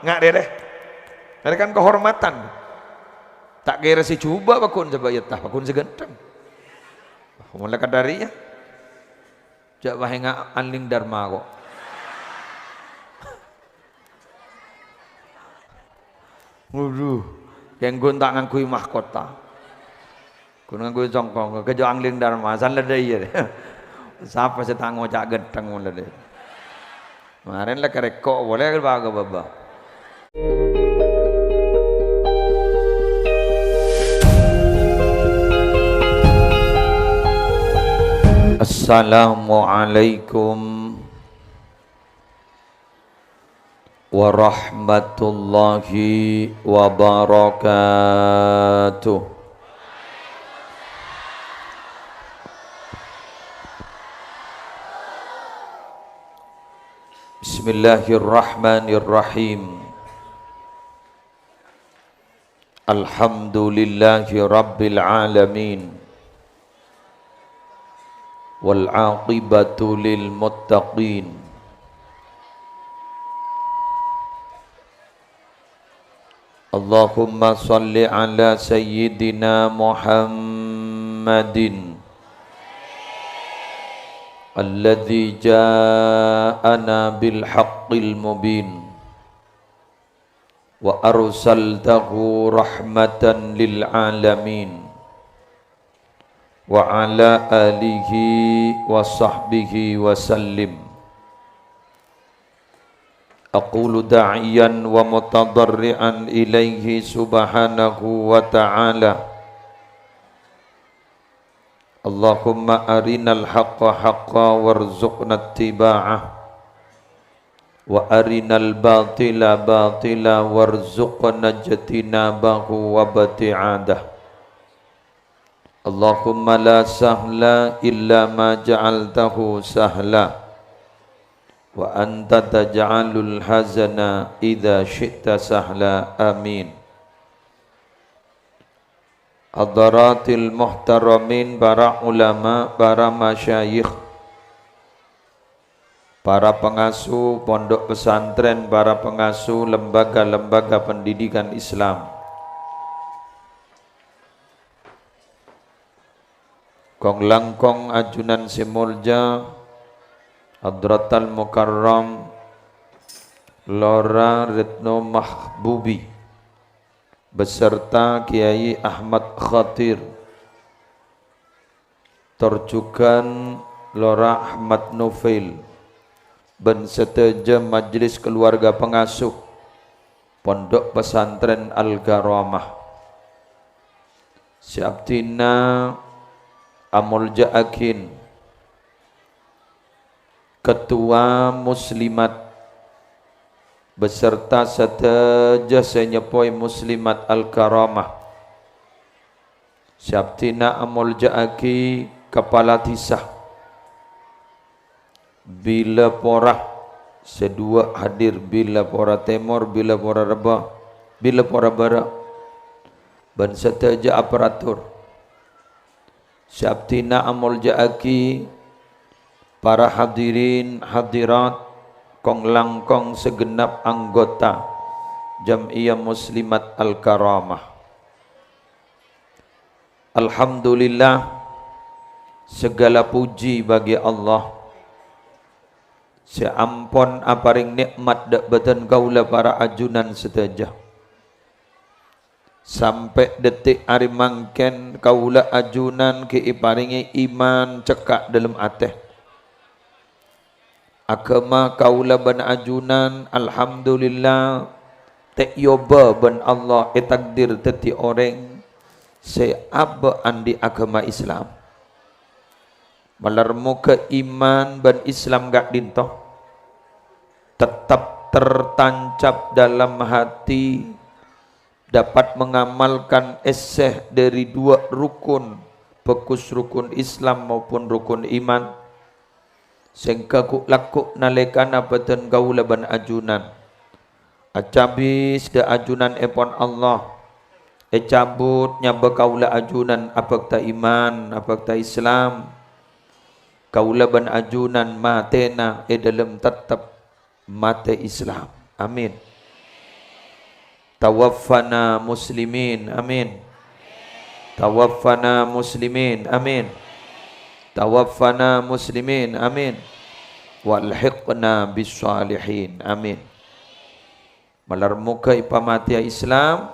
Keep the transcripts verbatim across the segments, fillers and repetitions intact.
Nga' rere. Rere kan kehormatan. Ta' kèra sè jhubâ' pagghun sabâ' iyâ ta' pagghun sè ghântheng. Mola kadhâri iyâ. Jhâ' wahènga anling dharma ko'. Waduh, kèngghun ta' ngangghuy mahkota. Ghun ngangghuy congkong, kèjhâ' anling dharma, san la dhâ' iyâ. Sapa sè ta' ngoca' ghântheng mon la dhâ'. Marèn la karèko' polè ka bâbâ. Assalamualaikum warahmatullahi wabarakatuh. Bismillahirrahmanirrahim. Alhamdulillahi rabbil alamin. Wal aqibatu lil muttaqin. Allahumma shalli ala sayyidina Muhammadin alladzi ja'ana bil haqqil mubin. Wa arsaltahu rahmatan lil alamin, wa ala alihi wa sahbihi wa sallim. Aqulu da'iyan wa mutadarri'an ilaihi subhanahu wa ta'ala. Allahumma arinal haqqa haqqa warzuqna ittiba'ah, wa arinal batila batila warzuqna ijtinabahu wa ibti'adah. Allahumma la sahla illa ma ja'altahu sahla, wa anta taj'alul hazana idza syi'ta sahla. Amin. Hadaratil muhtaramin, para ulama, para masyayikh, para pengasuh pondok pesantren, para pengasuh lembaga-lembaga pendidikan Islam. Kong-langkong ajunan sè molja, Hadratal Mukarram Lora Retno Mahbubi beserta Kiai Ahmad Khadir, tor jhughân Lora Ahmad Nufail, bân sadhâjâ majelis keluarga pengasuh Pondok Pesantren Al-Karamah. Sè abdhina amolja'aghin Ketua Muslimat beserta sadhâjâ sè nyeppoè Muslimat Al-Karamah. Sè abdhina amolja'aghi Kapala Dhisa Bilapora sè duwâ' hadir, Bilapora Tèmor, Bilapora Rebbhâ, Bilapora Bârâ', bân sadhâjâ aparatur. Sè abdhina amolja'aghi para hadirin hadirat, kong-langkong segenap anggota Jam'iyah Muslimat Al-Karamah. Alhamdulillah, segala puji bagi Allah sè ampon aparèng nè'mat dhâ' bâdân kaulâ para ajunan sadhâjâ. Sampè' dhâtèk arè mangkèn kaulâ ajunan ghi' èparèngè iman cekka' dhâlem atè. Aghâma kaulâ bân ajunan, alhamdulillah, ta' èobâ bân Allah ètakdir dhâddhi orèng sè abâ' andi' aghâma Islam. Malar moghâ iman bân Islam ka'dhinto' tettep tertancap dalam hati, dapat mengamalkan essè dhâri duwâ' rukun, bhâghus rukun Islam maupun rukun iman, sèngghâ ghu-, lagghu' nalèkana bâdân kaulâ bân ajunan acabis dhâ' ajunan èpon Allah, ècabut nyabâ kaulâ ajunan abhâkta iman, abhâkta Islam. Kaulâ bân ajunan matèna è dhâlem tettep matè Islam. Amin. Tawaffana muslimin, amin. Tawaffana muslimin, amin. Tawaffana muslimin, amin. Walhiqna bis-shalihin, amin. Malar moghâ èpamatèya Islam,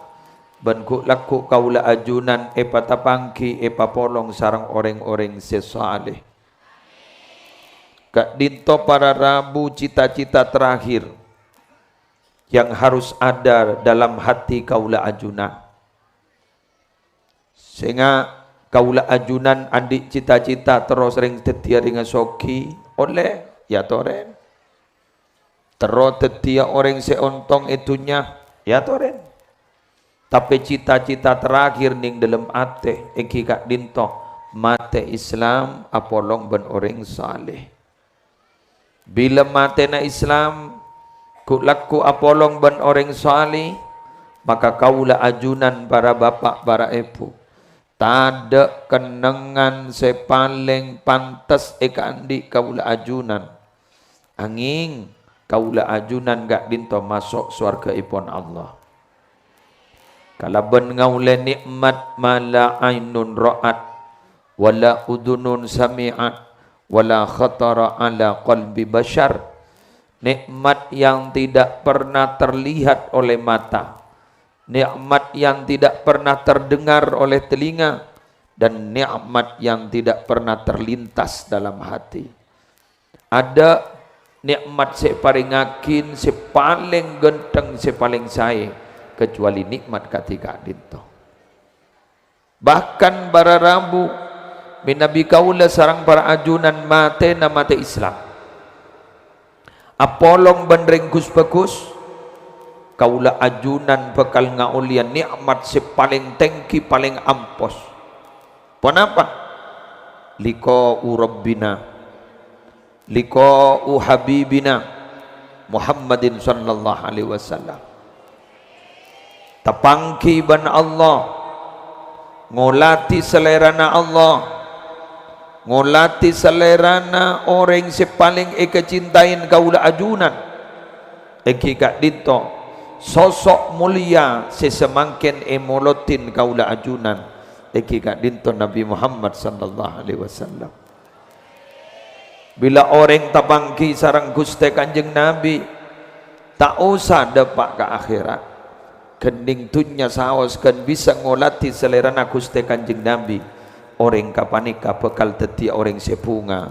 bân ghu'-lagghu' kaulâ ajunan èpatapangghi èpapolong sareng orèng-orèng sè saleh. Ka'dinto para rabu cita-cita terakhir yang harus ada dalam hati kaulâ ajunan. Sènga' kaulâ ajunan andi' cita-cita terro sèrèng dhâddhiyâ rèng soghi, ollè, ya torè. Terro dhâddhiyâ orèng sè ontong è dhunnya, ya torè. Tapè cita-cita terakhir neng dâlem atè èngghi ka'dinto, matè Islam apolong bân orèng saleh. Bilâ matèna Islam, ghu'-lagghu' apolong bân orèng saleh, maka kaulâ ajunan para bapa', para èbhu, tadâ' kennengngan sè palèng pantes èkaandi' kaulâ ajunan. Angèng kaulâ ajunan ka'dinto maso' sowarghâèpon Allah. Kalabân ngaollè nè'mat ma la ainun ra'at, wa la udhunun sami'at, wa la khatara ala qalbi basyar. Nikmat yang tidak pernah terlihat oleh mata, nikmat yang tidak pernah terdengar oleh telinga, dan nikmat yang tidak pernah terlintas dalam hati. Adâ' nikmat sè èparèngaghi sè palèng ghântheng, sè palèng saè, kecuali nikmat kadhi ka'dinto. Bahkan para rabu, mènabi kaulâ sareng para ajunan matèna matè Islam, apolong bân rèng ghus-bhâghus, kaulâ ajunan bhâkal ngaollèya nikmat sè palèng tèngghi, palèng ampos. Ponapa? Liqa'u Rabbina, liqa'u Habibina Muhammadin sallallahu alaihi wasallam. Tapangghi bân Allah, ngoladhi Salèrana Allah, ngoladhi Salèrana orèng sè palèng èkacintaè kaulâ ajunan. Èngghi ka'dinto, sosok molja sè samangkèn èmolodhi kaulâ ajunan, èngghi ka'dinto Nabi Muhammad sallallahu alaihi wasallam. Bilâ orèng tapangghi sareng Ghustè Kanjeng Nabi, ta' osa dâpa' ka akhèrat. Ghân neng dhunnya saos ghân bisa ngoladhi Salèrana Ghustè Kanjeng Nabi, orèng ghâpanèka bhâkal dhâddhiyâ orèng sè bhunga.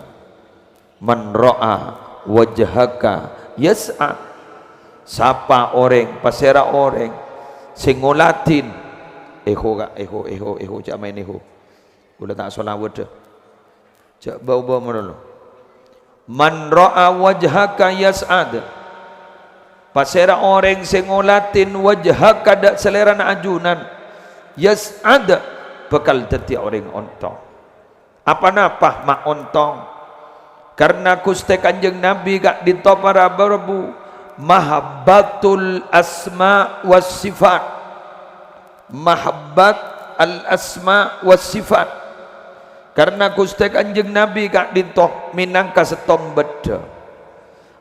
"Man ra'a wajhaka yas'ad." Sapa orèng, pasèra orèng sè ngoladhi, èho, Ka', èho, èho, èho, jhâ' maèn èho. Kaulâ ta' sholawat, dâ. Jhâ' bâu-bâu malolo. "Man ra'a wajhaka yas'ad." Pasèra orèng sè ngoladhi wajhaka dâ' Salèrana ajunan, yas'ad, bhâkal dhâddhi orèng ontong. Aponapa ma' ontong? Karna Ghustè Kanjeng Nabi ka'dinto para rabu, mahabbatul asma was sifat. Mahabbat al asma was sifat. Karna Ghustè Kanjeng Nabi ka'dinto mènangka sèttong bâddhâ.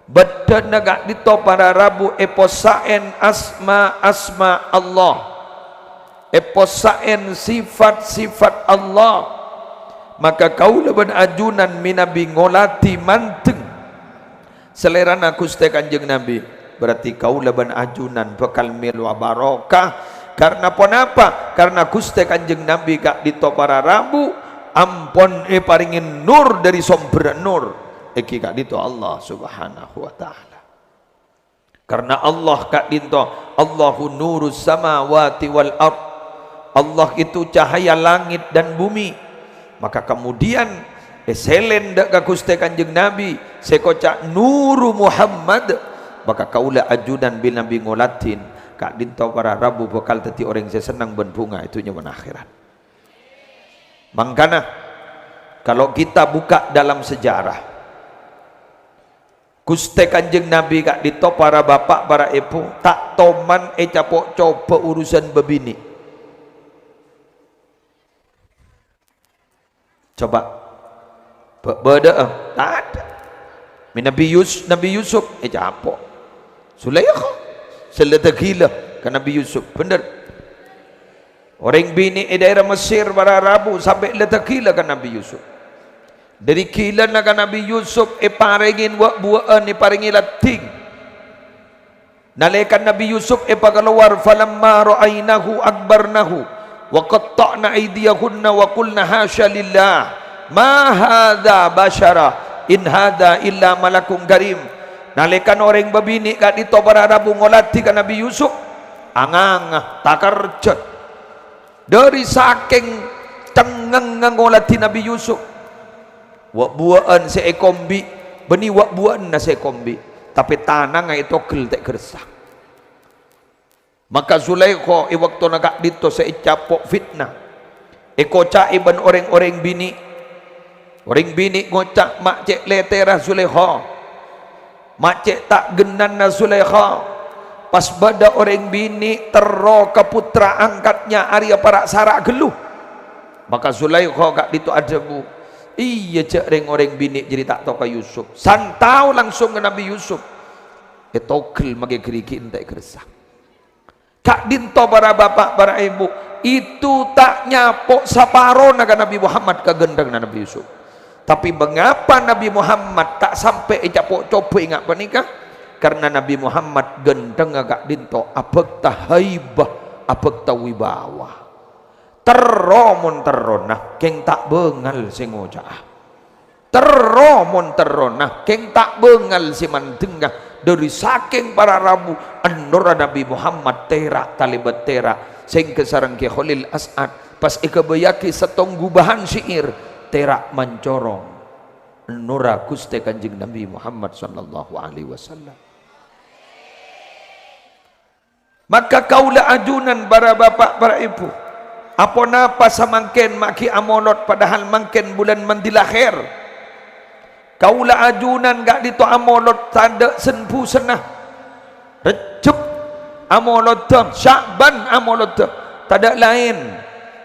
Bâddhâna ka'dinto para rabu èpossa'è asma-asma Allah, èpossa'è sifat-sifat Allah. Maka kaulâ bân ajunan mènabi ngoladhi mandeng Salèrana Ghustè Kanjeng Nabi, berarti kaulâ bân ajunan bhâkal mèlowa barokah. Karna ponapa? Karna Ghustè Kanjeng Nabi ka'dinto para rabu ampon èparèngè nur dâri sombherra nur, èngghi ka'dinto Allah Subhanahu wa Ta'ala. Karna Allah ka'dinto, "Allahu nurus samawati wal ard." Allah itu cahaya langit dan bumi. Maka kemudian, èsèlèn dâ' ka Ghustè Kanjeng Nabi, sè èkoca' Nuru Muhammad, maka kaulâ ajunan bi-, Nabi ngoladhi, ka'dinto para rabu bhâkal dhâddhi orèng sè senneng bân bhunga è dhunnya bân akhèrat. Mangkana, kalau kita buka dalam sejarah, Ghustè Kanjeng Nabi ka'dinto, para bapa', para èbhu, ta' toman ècapo'-coba urusan bâbinè'. Coba, bâ-, bâdâ'â? Tadâ'. Mè Nabi Yus-, Nabi Yusuf ècapo'. Zulaikha, sè la tagila. ka Nabbhi Yusuf, bhendher. Orèng binè' è dhaèra Messèr para rabu sampè' la tagilâ ka Nabbhi Yusuf. Dhâri gilâna ka Nabbhi Yusuf èparèngè wa'-buwâ'ân, èparèngè laddhing. Nalèka Nabbhi Yusuf èpakalowar, "Falamma ra'ainahu akbarnahu wa qatta'na aydiyahunna wa qulna, 'Hasya lillah, ma hadza basyara, in hadza illa malakun karim.'" Nalèkana orèng bâbinè' ka'dinto para rabu ngolatè ka Nabbhi Yusuf, anganga, takerjhât. Dhâri sakèng cengngengnga ngolatè Nabbhi Yusuf, wa'-buwâ'ân sè èkombi', bânnè wa'-buwâ'ânna sè èkombi', tapè tanangnga ètogel ta' èkarassa. Maka Zulaikha è bâktona ka'dinto sè ècapo' fitna, èkoca'è bân orèng-orèng binè'. Orèng binè' ngoca', "Ma' cè' lètèra Zulaikha. Ma' cè' ta' gennanna Zulaikha. Pas bâdâ orèng binè' terro ka pottra angkatnya arèya para' sara' ghâllu." Maka Zulaikha ka'dinto adhâbu, "Iyâ, jhâ' rèng-orèng binè' jârèya ta' tao ka Yusuf. San tao langsung ka Nabbhi Yusuf." Ètogel makè ghârighi' ta' èkarassa. Ka'dinto para bapa', para èbhu, itu ta' nyapo' saparona ka Nabbhi Muhammad ka ghânthèngnga Nabbhi Yusuf. Tapè mangapa Nabbhi Muhammad ta' sampè' ècapo'-coba ènga' panèka? Karna Nabbhi Muhammad ghânthèngnga ka'dinto abhâkta haibah, abhâkta wibawa. Terro mon terrona, kèng ta' bângal sè ngoca'a. Terro mon terrona, kèng ta' bângal sè mandhengnga. Dhâri sakèng para rabu, ènorra Nabbhi Muhammad tèra' talèbât tèra', sèngghâ sareng Kè Kholil As'ad, pas èghâbâyyaghi sèttong ghubâhân syi'ir, tèra' mancorong. Ènorra Ghustè Kanjeng Nabbhi Muhammad sallallahu alaihi wasallam. Maka kaulâ ajunan para bapa', para èbhu, aponapa samangkèn ma' ghi' amolod padahal mangkèn bulân mandi lahèr? Kaulâ ajunan ka'dinto amolod tadâ' sen-bhusenna. Rejjeb amoloddhâ, Sya'ban amoloddhâ, tadâ' laèn.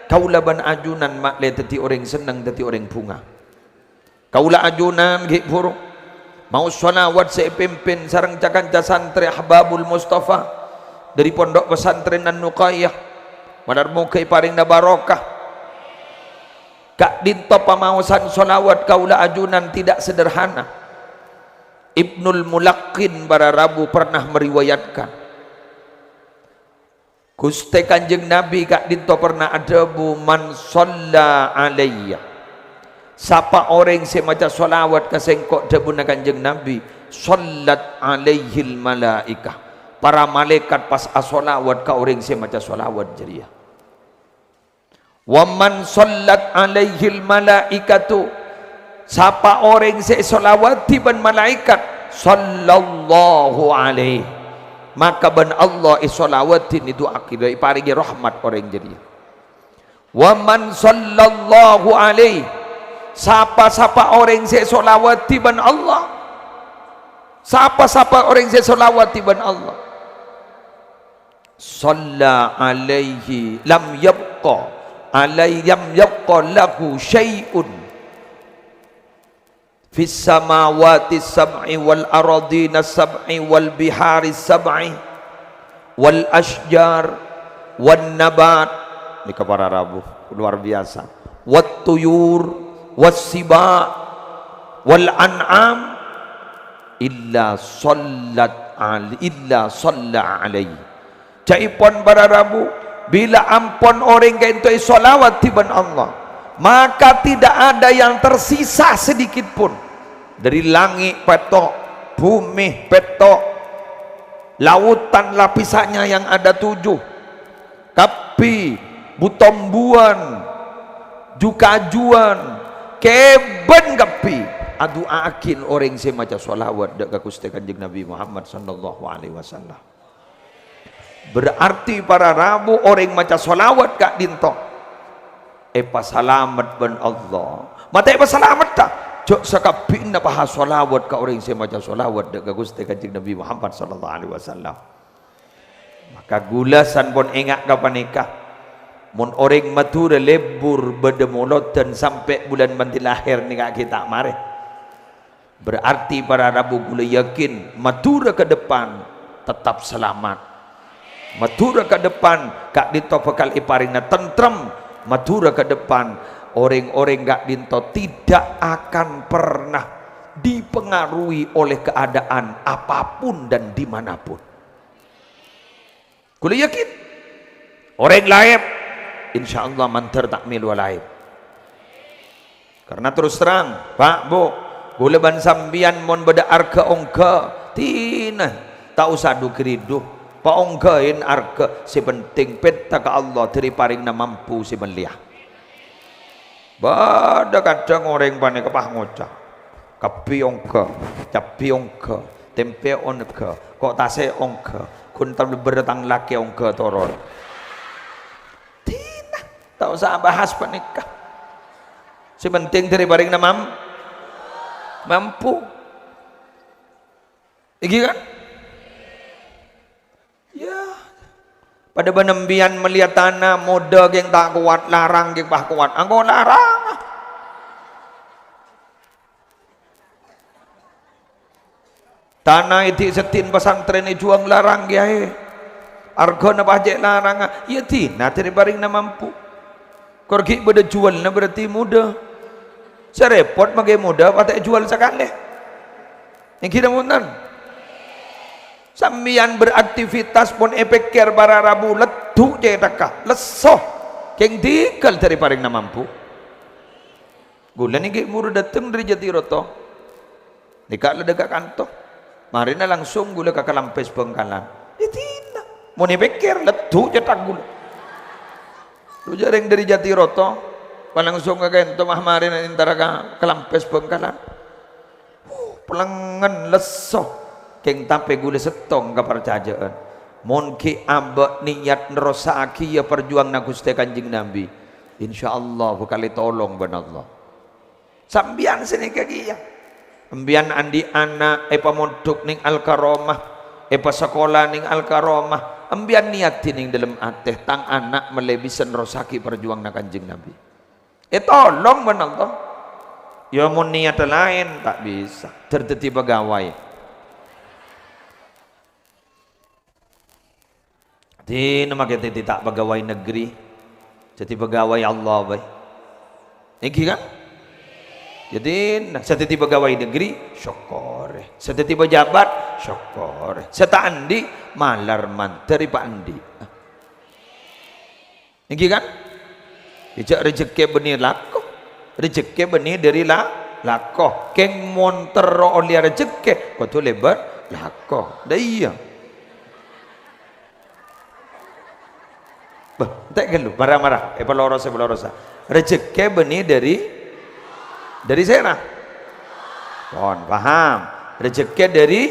Kaulâ bân ajunan ma'lè dhâddhi orèng senneng, dhâddhi orèng bhunga. Kaulâ ajunan ghi' bhuru maos shalawat sè èpimpin sareng ca-kanca santrè Ahbabul Mustafa dhâri Pondok Pesantren An-Nuqayyah. Malar moghâ èparèngana barokah. Ka'dinto pamaosan shalawat kaulâ ajunan tidak sederhana. Ibnul Mulaqqin para rabu pernah meriwayatkan, Ghustè Kanjeng Nabbhi ka'dinto pernah adhâbu, "Man shalla alayya." Sapa orèng sè maca shalawat ka sèngko', dhâbuna Kanjeng Nabbhi, "Shallat alaihil malaikah." Para malaèkat pas ashalawat ka orèng sè maca shalawat jârèya. "Wa man shallat alaihil malaikatu." Sapa orèng sè èshalawadi bân malaèkat, "Shallallahu alaihi." Maka bân Allah èshalawadi, èdu'aaghi, èparèngè rahmat orèng jârèya. "Wa man shallallahu alaihi." Sapa-sapa orèng sè èshalawadi bân Allah. Sapa-sapa orèng sè èshalawadi bân Allah. Shalla alaihi lam yabqa alai-, lam yabqa lahu syai'un fis samawati sab'i wal ardina sab'i wal bihari sab'i wal asjar wan nabat. Nèka para rabu, luar biasa. Wat tuyur, was siba, wal an'am, illa shallat al-, illa shalla alaihi. Ca'èpon para rabu, bilâ ampon orèng ka'dinto èshalawadi bân Allah, maka tidak ada yang tersisa sedikit pun. Dhâri langngè' pètto', bhumè pètto', lautan lapisannya yang ada tujuh, kabbhi, bu-tombuwân, ju-kajuwân, kèbân kabbhi adu'aaghi orèng sè maca shalawat dâ' ka Ghustè Kanjeng Nabbhi Muhammad sallallahu alaihi wasallam. Berarti para rabu orèng maca shalawat ka'dinto èpasalamet bân Allah. Matè èpasalamet, ta? Jhâ' sakabbhiyânna pas ashalawat ka orèng sè maca shalawat dâ' ka Ghustè Kanjeng Nabbhi Muhammad sallallahu alaihi wasallam. Maka ghulâ sampon enga' ka panèka. Mon orèng Madhurâ lebur bâdâ molodhân sampè' bulân Mandi lahèr nèka ghi' ta' marè. Berarti para rabu ghulâ yakin Madhurâ ke depan tetap selamat. Madhurâ ka depan ka'dinto bhâkal èparèngana tentrem. Madhurâ ka depan, orèng-orèng ka'dinto tidak akan pernah dipengaruhi oleh keadaan apapun dan dimanapun. Ghulâ yakin, orèng laèp, insyaallah mandhâr ta' mèlowa laèp. Karna terros terrang, Pa', Bu', ghulâ bân sampèyan mon bâdâ arghâ ongghâ, dinah, ta' osa du-ghâridhu, paongghâin arghâ, sè pentèng pènta ka Allah dâri parèngna mampu sè mellèya. Bâdâ kadhâng orèng panèka pas ngoca', "Kabbhi ongghâ, cabbhi ongghâ, tèmpè ongghâ, ko' tasè' ongghâ, ghun talebbhâr tang lakè ongghâ toron." Dinah, ta' osa abahas panèka. Sè pentèng dâri parèngna mam-, mampu. Èngghi, kan? Iyâ. Padâ bân sampèyan mellèya tana, modâ kèng ta' kowat, larang kèng pas kowat. Angko larang. Tana èdhi' seddhi'na pasantrèn èjhuwâng larang kèyaè. Arghâna pas cè' larangnga, iyâ dinah dâri parèngna mampu. Kor ghi' bâdâ juwâlna berarti modâ. Sè rèpot mangkè modâ pas ta' èjuwâl sakalè. Èngghi napa bhunten? Sampèyan beraktivitas pon èpèkkèr para rabu, leddhu cèthakka, lesso. Kèng dhingghâl dâri parèngna mampu. Ghulâ nèka buru dâteng dâri Jatiroto. Nèka la dâ' ka kanto. Marèna langsung ghulâ ka Kalambes Bhângkalan. Èdina. Mon èpèkkèr, leddhu cèthak ghulâ. Dhu jârèng dâri Jatiroto, pas langsung ka kanto, mah marèna èntara ka Kalambes Bhângkalan. Huh, pellengngen, lesso. Kèng tapè ghulâ sèttong kaparcajâ'ân. Mon ghi' abâ' niyat nerrossaghi, iyâ, parjuwanganna Ghustè Kanjeng Nabi, insyaallah bhâkal ètolong bân Allah. Sampèyan sanèka kèya. Sampèyan andi' ana' èpamondhuk neng Al-Karomah, èpasakola neng Al-Karomah, sampèyan niyadi neng dâlem atè, "Tang ana' mèlè bisa nerrossaghi parjuwanganna Kanjeng Nabi." Ètolong bân Allah. Yâ, mon niyatta laèn, ta' bisa. Dâr dâddhi pagawai. Dina makè dâddhi ta' pegawai negeri, dâddhi pegawai Allah bhâi. Èngghi, kan? Jadi, nah, sè dâddhi pegawai negeri, sokkorè. Sè dâddhi pejabat, sokkorè. Sè ta' andi', malar mandhâr èpaandi'. Èngghi, kan? Jhâ' rejekkè bânnè lako. Rejekkè bânnè dâri la-, lako. Kèng mon terro ollè rejekkè, kodhu lèbât lako. Dâ' iyâ. Bâh, ente' ghâllu, mara-mara, èpalorosa, èpalorosa. Rejekkè bânnè dâri, dâri sèra? Pon, paham. Rejekkè dâri,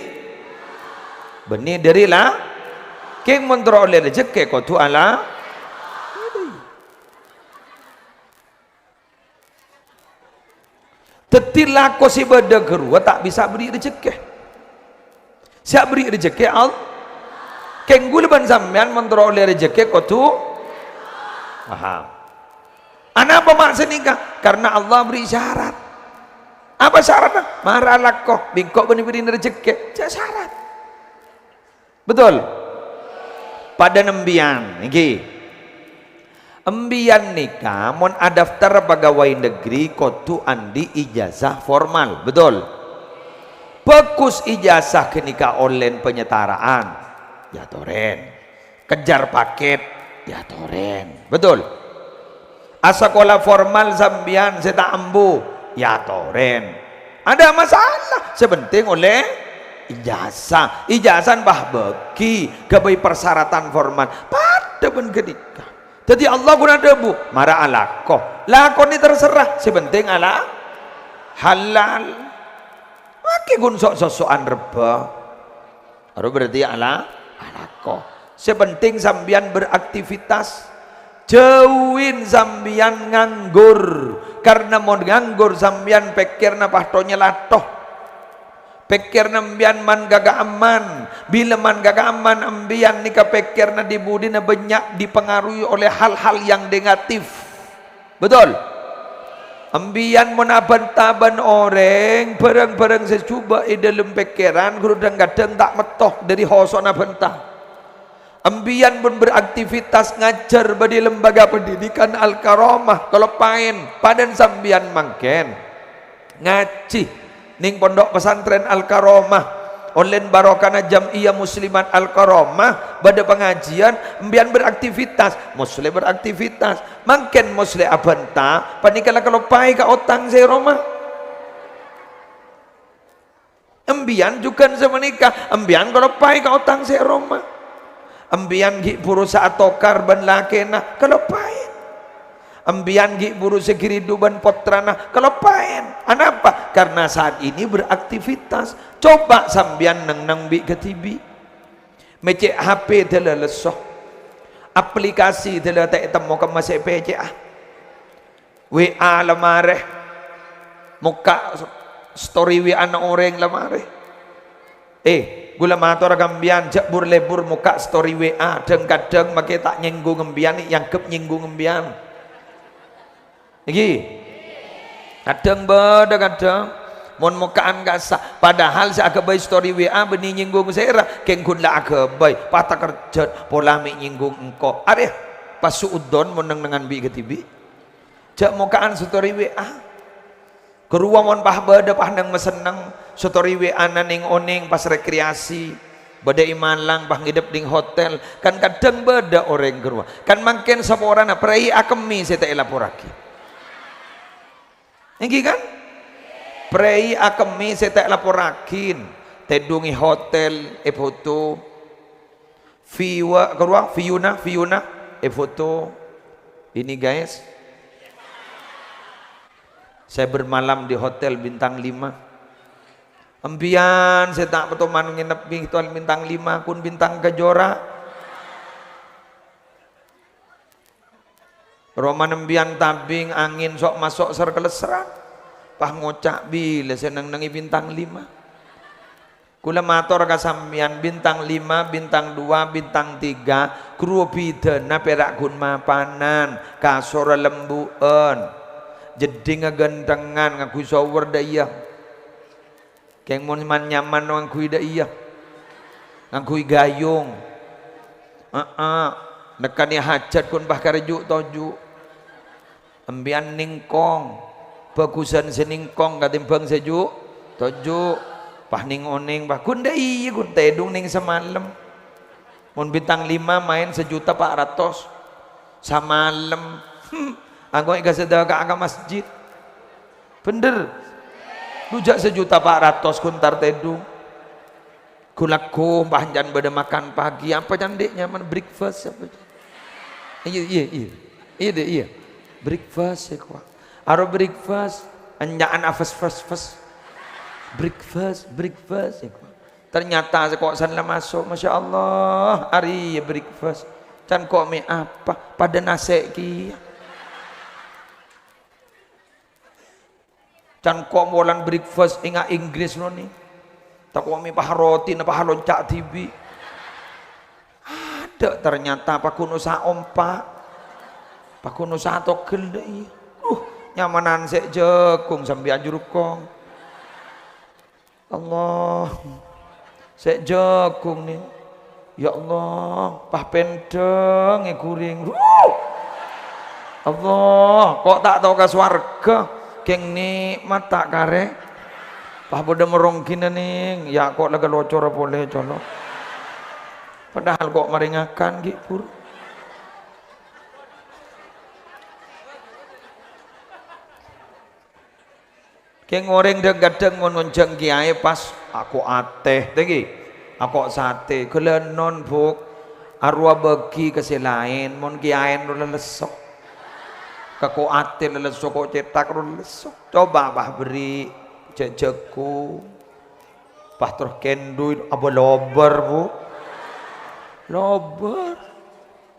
bânnè dâri la-, kèng mon terro ollè rejekkè, kodhu ala-, Dâddhi, lako sè bâdâ ghâruwa ta' bisa aberri' rejekkè. Sè aberri' rejekkè Al-, kèng ghulâ bân sampèyan mon terro ollè rejekkè kodhu paham. Anapa ma' sanèka? Karna Allah aberri' syarat. Apa syaratna? Mara lako, bi' engko' bânnè bherri'na rejekkè. Jhâ' syarat. Betul? Padâ nembiyân, èngghi. Embiyân nèka mon adaftar pegawai negeri kodhu andi' ijazah formal, betul? Bhâghus ijazah ghânèka ollèna penyetaraan, èyatorè. Kejar paket, èyatorè, betul? Asakola formal sampèyan sè ta' ambu, èyatorè. Ada masalah, sè pentèng ollè ijazah. Ijazah bâh bâgi, ghâbây persyaratan formal. Padâ bân ghânèka. Dâddhi Allah ghun adhâbu, "Mara alako." Lakonè terserah, sè pentèng ala-, halal. Makè ghun so'-soso'an rebbhâ. Aro berarti ala-, alako. Sè pentèng sampèyan beraktivitas. Jhâuwin sampèyan nganggur. Karna mon nganggur sampèyan pèkkèrra patto nyalato. Pèkkèrra sampèyan man ghâghâ aman. Bilâ man ghâghâ aman, sampèyan nèka pèkkèrra di-budina bânnya' dipengaruhi oleh hal-hal yang negatif. Betul? Sampèyan mon abhânta bân orèng, bhârâng-bhârâng sè jhubâ' è dâlem pèkkèran, ghuru dhâng-kadhâng ta' metto dâri hoso'na bhânta. Embiyan pon beraktivitas ngajhâr bâdâ è lembaga pendidikan Al-Karomah, kaloppaèn. Padâna sampèyan mangkèn ngajhi neng pondhuk pesantren Al-Karomah, ollèna barokana Jam'iyah Muslimat Al-Karomah, bâdâ pangajhiyân, embiyan beraktivitas, Musleh beraktivitas. Mangkèn Musleh abhânta, panèka la kaloppaè ka otang sè è roma. Embiyan jhughân sapanèka, embiyan kaloppaè ka otang sè è roma. Embiyan ghi' buru sè atokar bân lakèna, kaloppaè. Embiyan ghi' buru sè ghiridhu bân pottrana, kaloppaè. Anapa? Karena saat ini beraktivitas. Coba sampèyan neng-neng bi' kadhibi'. Mècè' H P dâlâ lesso. Aplikasi dâlâ ta' ètemmo kemma sè èpècè'a. W A la marè. Mokka' story W A-na orèng la marè. Eh, ghulâ mator ka embiyan, jhâ' bur-lebur mokka' story W A. Dhâng-kadhâng makè ta' nyènggung embiyan, èangghep nyènggung embiyan. Ènggi? Kadhâng bâdâ, kadhâng. Mon mokka'an kassa', padahal sè aghâbây story W A bânnè nyènggung sèra, kèng ghun la aghâbây, patakerjhât, pola mè' nyènggung engko'. Arèya, pas su'udzon mon neng-nengngan bi' kadhibi'. Jhâ' mokka'an story W A. Ghâruwa mon pas bâdâ pas neng masenneng, story W A-na neng-onèng pas rekreasi. Bâdâ è Malang, pas ngèdhep neng hotel, kan kadhâng bâdâ orèng ghâruwa. Kan mangkèn saporana, prèi akemmè sè ta' èlaporraghi. Ènggi kan? Prèi akemmè sè ta' èlaporraghi. Tèdhung è hotel, èfoto. View-, ghâruwa, view-na, view-na, èfoto. Ini, guys. Saya bermalam di hotel bintang lima. Embiyan sè ta' patoman ngènep bintang bintang lima, kun bintang kejora. Romana embiyan tabing angèn sok-masok ser-kelesseran. Pas ngoca', "Bilâ sè neng-nengngè bintang lima?" Ghulâ mator ka sampèyan, bintang lima, bintang dua, bintang tiga, ghâruwa bidhâna pèra' ghun mapanan, kasorra lembu'ân, jeddhingnga ghânthengngan, ngangghuy shower dâ' iyâ. Kèng mon man-nyaman ngangghuy dâ' iyâ. Ngangghuy gayung. Heeh. Nekkanè hajat ghun pas karè ju'-toju'. Embiyan nèngkong. Bhâghusân sè nèngkong katèmbhâng sè ju', toju'. Pas neng-onèng, pas ghun dâ' iyâ ghun tèdhung neng samalem. Mon bintang lima maèn sajuta pa' ratos samalem. Hmm, angghuy ka sadhâka'a ka masjid. Bhender. Lu jhâ' sajuta pa' ratos ghun tar tèdhung. Ghulâ ghun pancèn bâdâ makan pagi. Apa can, Dhi', nyamana breakfast apa can? Iyâ, iyâ, iyâ. Iyâ, Dhi', iyâ. Breakfast sè kowa. Aro breakfast, ènya'an afes-fes-fes. Breakfast, breakfast sè kowa. Ternyata sè ko' san la maso', Masya Allah, arèya breakfast. Can ko' mè' apa? Padâ nasè' kèya. Can ko' molan breakfast ènga' Inggris noni. Tako' mè' pas roti napa lonca' dhibi'. Adâ' ternyata paghun osa ompa'. Paghun osa togel dâ' iyâ. Uh, nyamanan sè' jhâghung sampè' ajurukong. Allah. Sè' jhâghung nè. Ya Allah, pas pèndhâng èghuring. Huh! Allah, ko' ta' tao ka sowarghâ. Kèng nè'mat ta' karè. Pas bâdâ merongghina nèng, ya ko' la kalocora polè colo'. Padahal ko' marè ngakan ghi' bhuru. Kèng orèng dhâng-kadhâng mon ngonjhâng kèyaè pas ako' atè, tèngghi. Ako' satè, ghâlânon, Bu'. Arowa bâgi ka sè laèn, mon kèyaèna rowa lesso. Ka ko' atè lesso, ko' cèthak rowa lesso. Coba, Bah, bherri' jhâ-, jhâghung. Pas terros kèndhuy, abâ lobâr, Bu'. Lobâr.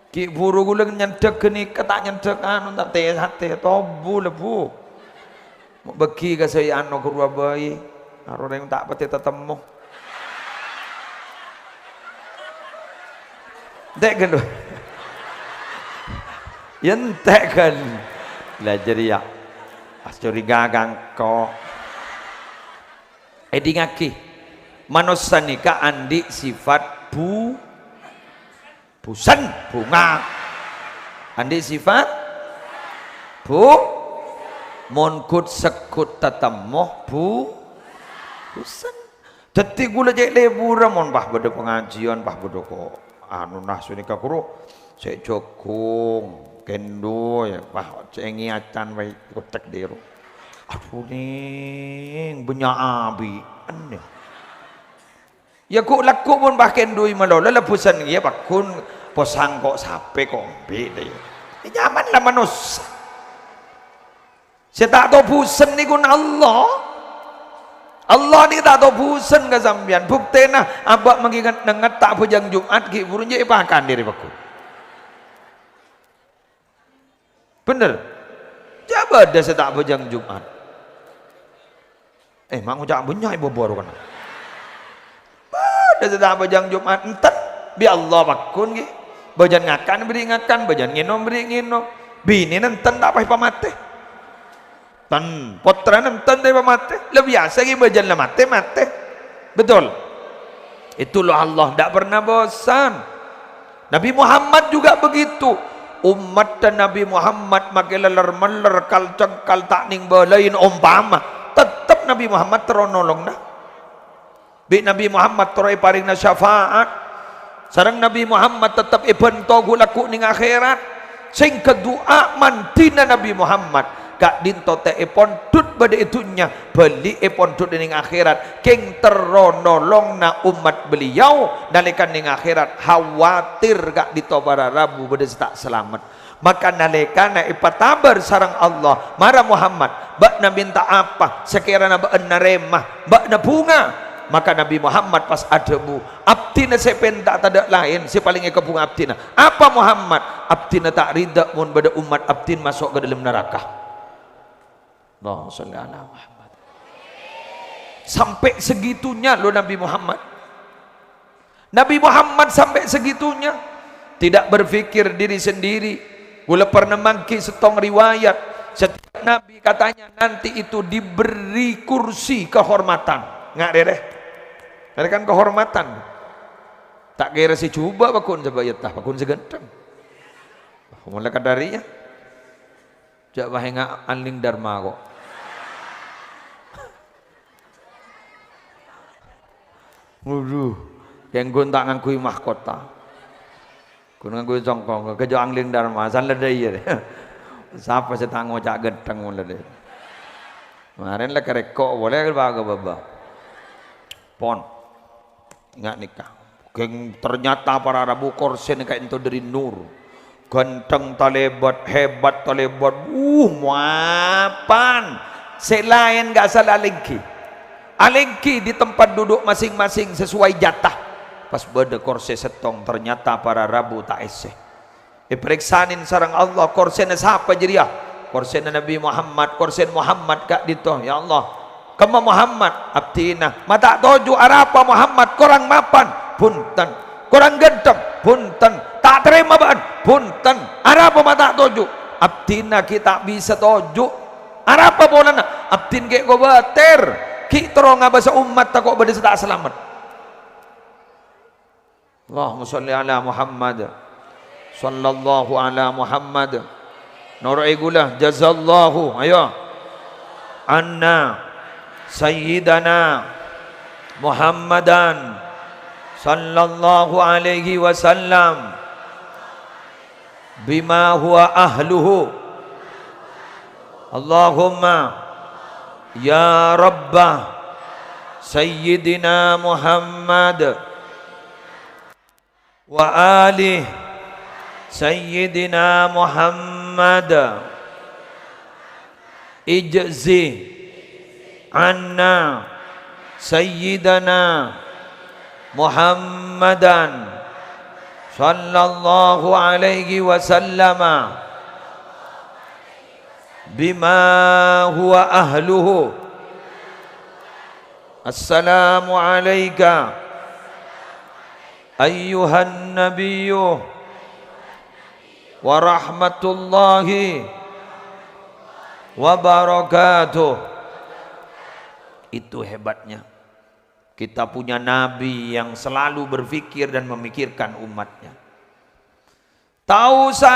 Ghi' bhuru ghulâ nyandhâk ghânèka, ta' nyandhâk anu, ta' tè-satè, tobu lèbbu. Bâgi ka sè ano ghâruwa bhâi, karo orèng ta' patè tatemmo. Entek kan, lho? Ya entek kan. Lah, jârèya. Pas curiga ka engko'. Èdingngaghi, manossa nèka andi' sifat bu-, Busen, bhunga. Andi' sifat bu-, mon ghut-segghut tatemmo bu-, busen. Dhâddhi ghulâ cè' lebbhurân mon pas bâdâ pangajiân, pas bâdâ ko-, anu, nah, sanèka ghuru, sè' jhâghung, kèndhu, yâ, pas cè' ngèyacan bhâi kotek dero. Adhu, Nèng, bânnya' abi'en, yâ. Yâ, ghu'-, lagghu' mon pas kèndhu malolo, lebbusan kèya pagghun posang ko' sapè ko' embi', yâ. Nyaman la manossa. Sè ta' tao busen nèko Allah. Allah nèko ta' tao busen ka sampèyan. Buktèna, abâ' mangkèn ngenget ta' abhâjâng Jum'at, ghi' bhuru enjâ' èpakan dâri pagghun. Bhender. Jhâ' bâdâ sè ta' abhâjâng Jum'at. Eh, ma' ngoca' bânnya' è bâbâ rowa kana. Bâdâ sè ta' abhâjâng Jum'at, enten. Bi' Allah pagghun, ghi. Bâjân ngakan, bherri' ngakan. Bâjân ngènom, bherri' ngènom. Binèna enten ta' pas èpamatè. Ten, pottrana enten ta' èpamatè. La biyasa, ghi, bâjân la matè, matè. Betul? Itulah Allah, ndak pernah bosan. Nabi Muhammad juga begitu. Ommatta Nabi Muhammad makè lèller-mèller, kal-cengkal, ta' nèng bâlâi, ompama, tettep Nabi Muhammad terro nolongana. Bi' Nabi Muhammad terro èparèngana syafaat. Sareng Nabi Muhammad tettep èbhânto ghu'-lagghu' nèng akhèrat. Sèngghâ du'a mandhina Nabi Muhammad, ka'dinto ta' èpondhut bâdâ è dhunnya, bâli èpondhut nèng akhèrat, kèng terro nolongana ommat beliau nalèkana nèng akhèrat, khawatir ka'dinto para rabu bâdâ sè ta' salamet. Maka nalèkana èpatabâr sareng Allah, "Mara Muhammad, bâ'na mènta apa, sakèrana bâ'na narèma, bâ'na bhunga." Maka Nabi Muhammad pas adhâbu, "Abdhina sè èpènta tadâ' laèn, sè palèng èkabhunga abdhina." "Apa, Muhammad?" "Abdhina ta' ridha mon bâdâ ommat abdhina maso' ka dâlem naraka." Allahumma sholli ala Muhammad. Sampai segitunya loh Nabi Muhammad. Nabi Muhammad sampai segitunya. Tidak berpikir diri sendiri. Ghulâ pernah mangghi sèttong riwayat. Setiap Nabi katanya nanti itu diberi kursi kehormatan. Nga' rèya. Rèya kan kehormatan. Ta' kèra sè jhubâ' pagghun sabâ' iyâ ta, pagghun sè ghântheng. Mulai kadâri yâ. Jhâ' pas enga' anling dharma ko'. Waduh, kèng ghun ta' ngangghuy mahkota. Ghun ngangghuy congkong, kèng jhâ' anling dharma, san la dâ' iyâ. Sapa sè ta' ngoca' ghântheng mon la dâ' iyâ. Marèn la karèko' polè ka bâbâ. Pon. Nga' nèka. Kèng ternyata para rabu korsèna ka'dinto dâri nur. Ghântheng talèbât, hebat talèbât. Uh, mapan. Sè laèn ga' sala alèngghi. Alèngghi di tempat duduk masing-masing sesuai jatah. Pas bâdâ korsè sèttong, ternyata para rabu ta' èssè. Èparèksanè sareng Allah, "Korsèna sapa jârèya?" "Korsèna Nabi Muhammad." "Korsèna Muhammad ka'dinto, ya Allah." "Kemma Muhammad?" "Abdhina." "Ma' ta' toju', arapa Muhammad? Korang mapan?" "Bhunten." "Korang ghântheng?" "Bhunten." "Ta' tarèma bâ'na?" "Bhunten." "Arapa ma' ta' toju'?" "Abdhina ghi' ta' bisa toju'." "Arapa polana?" "Abdhina ghi' kobâtèr, ghi' terro ngabâsa ommat tako' bâdâ sè ta' salamet." Allahumma sholli ala Muhammad. Sallallahu ala Muhammad. Noro'è ghulâ, jazallahu, ayo. Anna sayyidana Muhammadan sallallahu alaihi wasallam bima huwa ahluhu. Allahumma ya Rabba Sayyidina Muhammad wa ali Sayyidina Muhammad, ijzi anna Sayyidana Muhammadan sallallahu alaihi wasallama bima huwa ahluhu. Assalamu alaika ayyuhan nabiyyu wa rahmatullahi wa barakatuh. Itu hebatnya. Kita punya nabi yang selalu berpikir dan memikirkan umatnya. Ta' osa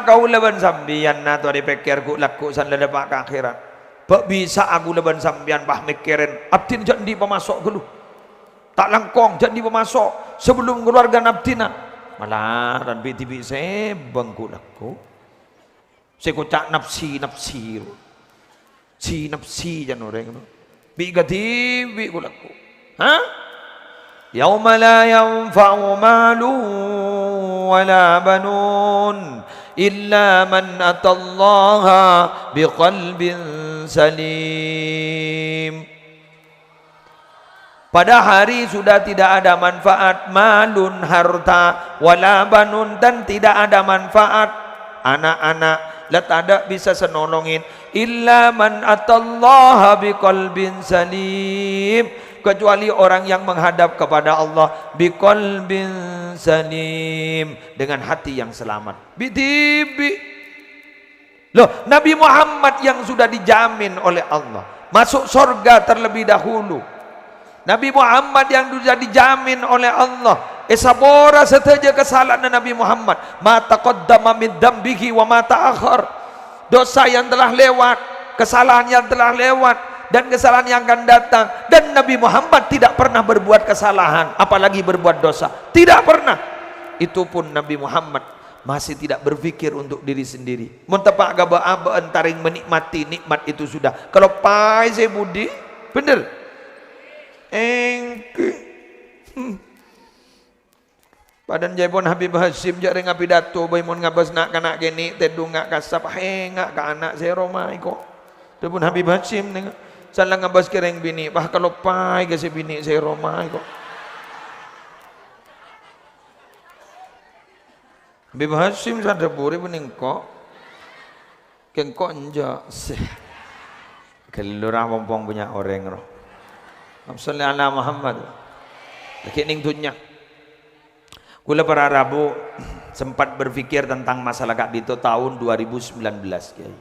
kaulâ bân sampèyan atorè pèkkèr ghu'-lagghu' san la dâpa' ka akhèrat. Bâ' bisa'a kaulâ bân sampèyan pas mèkkèrè, abdhina jhâ' andi' pamaso' ghâllu. Ta' langkong, jhâ' andi' pamaso' sabellunna kalowarghâna abdhina. Malaran bi'-dhibi' sèbâng ghu'-lagghu'. Sè koca' nafsi-nafsi. Si-nafsi can orèng, no? Bi' kadhibi' ghu'-lagghu'. Ha? "Yauma la yanfa'u malun wa la banun illa man atallaha biqalbin salim." Pada hari sudah tidak ada manfaat malun, harta, wala banun, dan tidak ada manfaat anak-anak, la tadâ' bisa sè nolongin, illa man atallaha biqalbin salim, kecuali orang yang menghadap kepada Allah biqalbin salim, dengan hati yang selamat. Bi'-dhibi'. Loh, Nabi Muhammad yang sudah dijamin oleh Allah masuk sorga terlebih dahulu. Nabi Muhammad yang sudah dijamin oleh Allah. Èsapora sadhâjâ kasala'anna Nabi Muhammad. Ma taqaddama min dzambihi wa ma ta'akhkhar. Dosa yang telah lewat, kesalahan yang telah lewat, dan kesalahan yang akan datang. Dan Nabi Muhammad tidak pernah berbuat kesalahan, apalagi berbuat dosa. Tidak pernah. Itu pun Nabi Muhammad masih tidak berpikir untuk diri sendiri. Mon teppa' ka bâ'-abâ'ân ta' rèng menikmati nikmat itu sudah. Kaloppaè sè budi, bhender? Èngghi. Hmm. Padâna jhâ' pon Habib Hasyim jhâ' rèng apidato bhâi mon ngabâs na'-kana' kènè' tèdhung nga' kasap, ènga' ka ana' sè roma èko. Dhâbuna Habib Hasyim nèng, sala ngabâs ka rèng binè', pas kaloppaè ka sè binè' sè roma èko. Habib Hasyim sadhâbur è bânnè engko'. Kèng engko' enjâ'. Sè. Ghâllu ra, pompong bânnya' orèng, roh. Allahumma sholli ala Muhammad. Lagi' nèng dhunnya. Kaulâ para rabu sempat berpikir tentang masalah ka'dinto taon dua ribu sembilan belas, Kiai.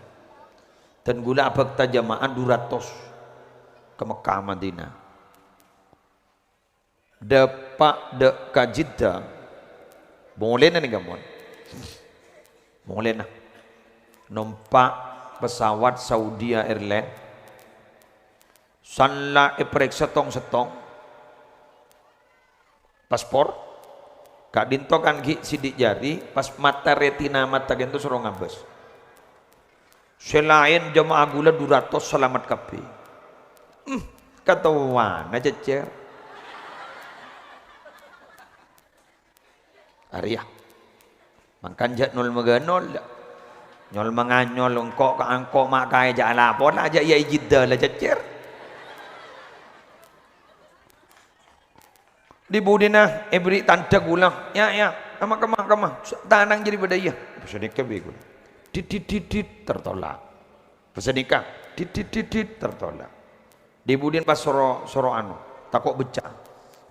Dan kaulâ abhâkta jamaah dhu ratos ka Mekkah Madinah. Dâpa' dâ' ka Jeddah, molèna nèng kamon. Molèna. Nompa' pesawat Saudi Airlines. Sala èparèksa tong-settong. Paspor. Ka'dinto kan ghi' sidik jari, pas mata retina mata ka'dinto soro ngabâs. Sè laèn jamaah kaulâ dhu ratos salamet kabbhi. Hmm, katowana cècèr. Arèya. Mangkana jhâ' nol-maghânol, jhâ'. Nyol-manganyol, engko' ka engko' ma' kaè jhâ' alapor, jhâ' iyâ è Jeddah la cècèr. Di-budina èberri' tandhâ kaulâ, "Ya, ya, kemma, kemma, kemma. Tanang jârèya bâdâ iyâ." Pas nèka bi' kaulâ. Dit, dit, dit, dit, tertolak. Pas nèka, dit, dit, dit, dit, tertolak. Di-budina pas soro, soro anu, tako' becca'an.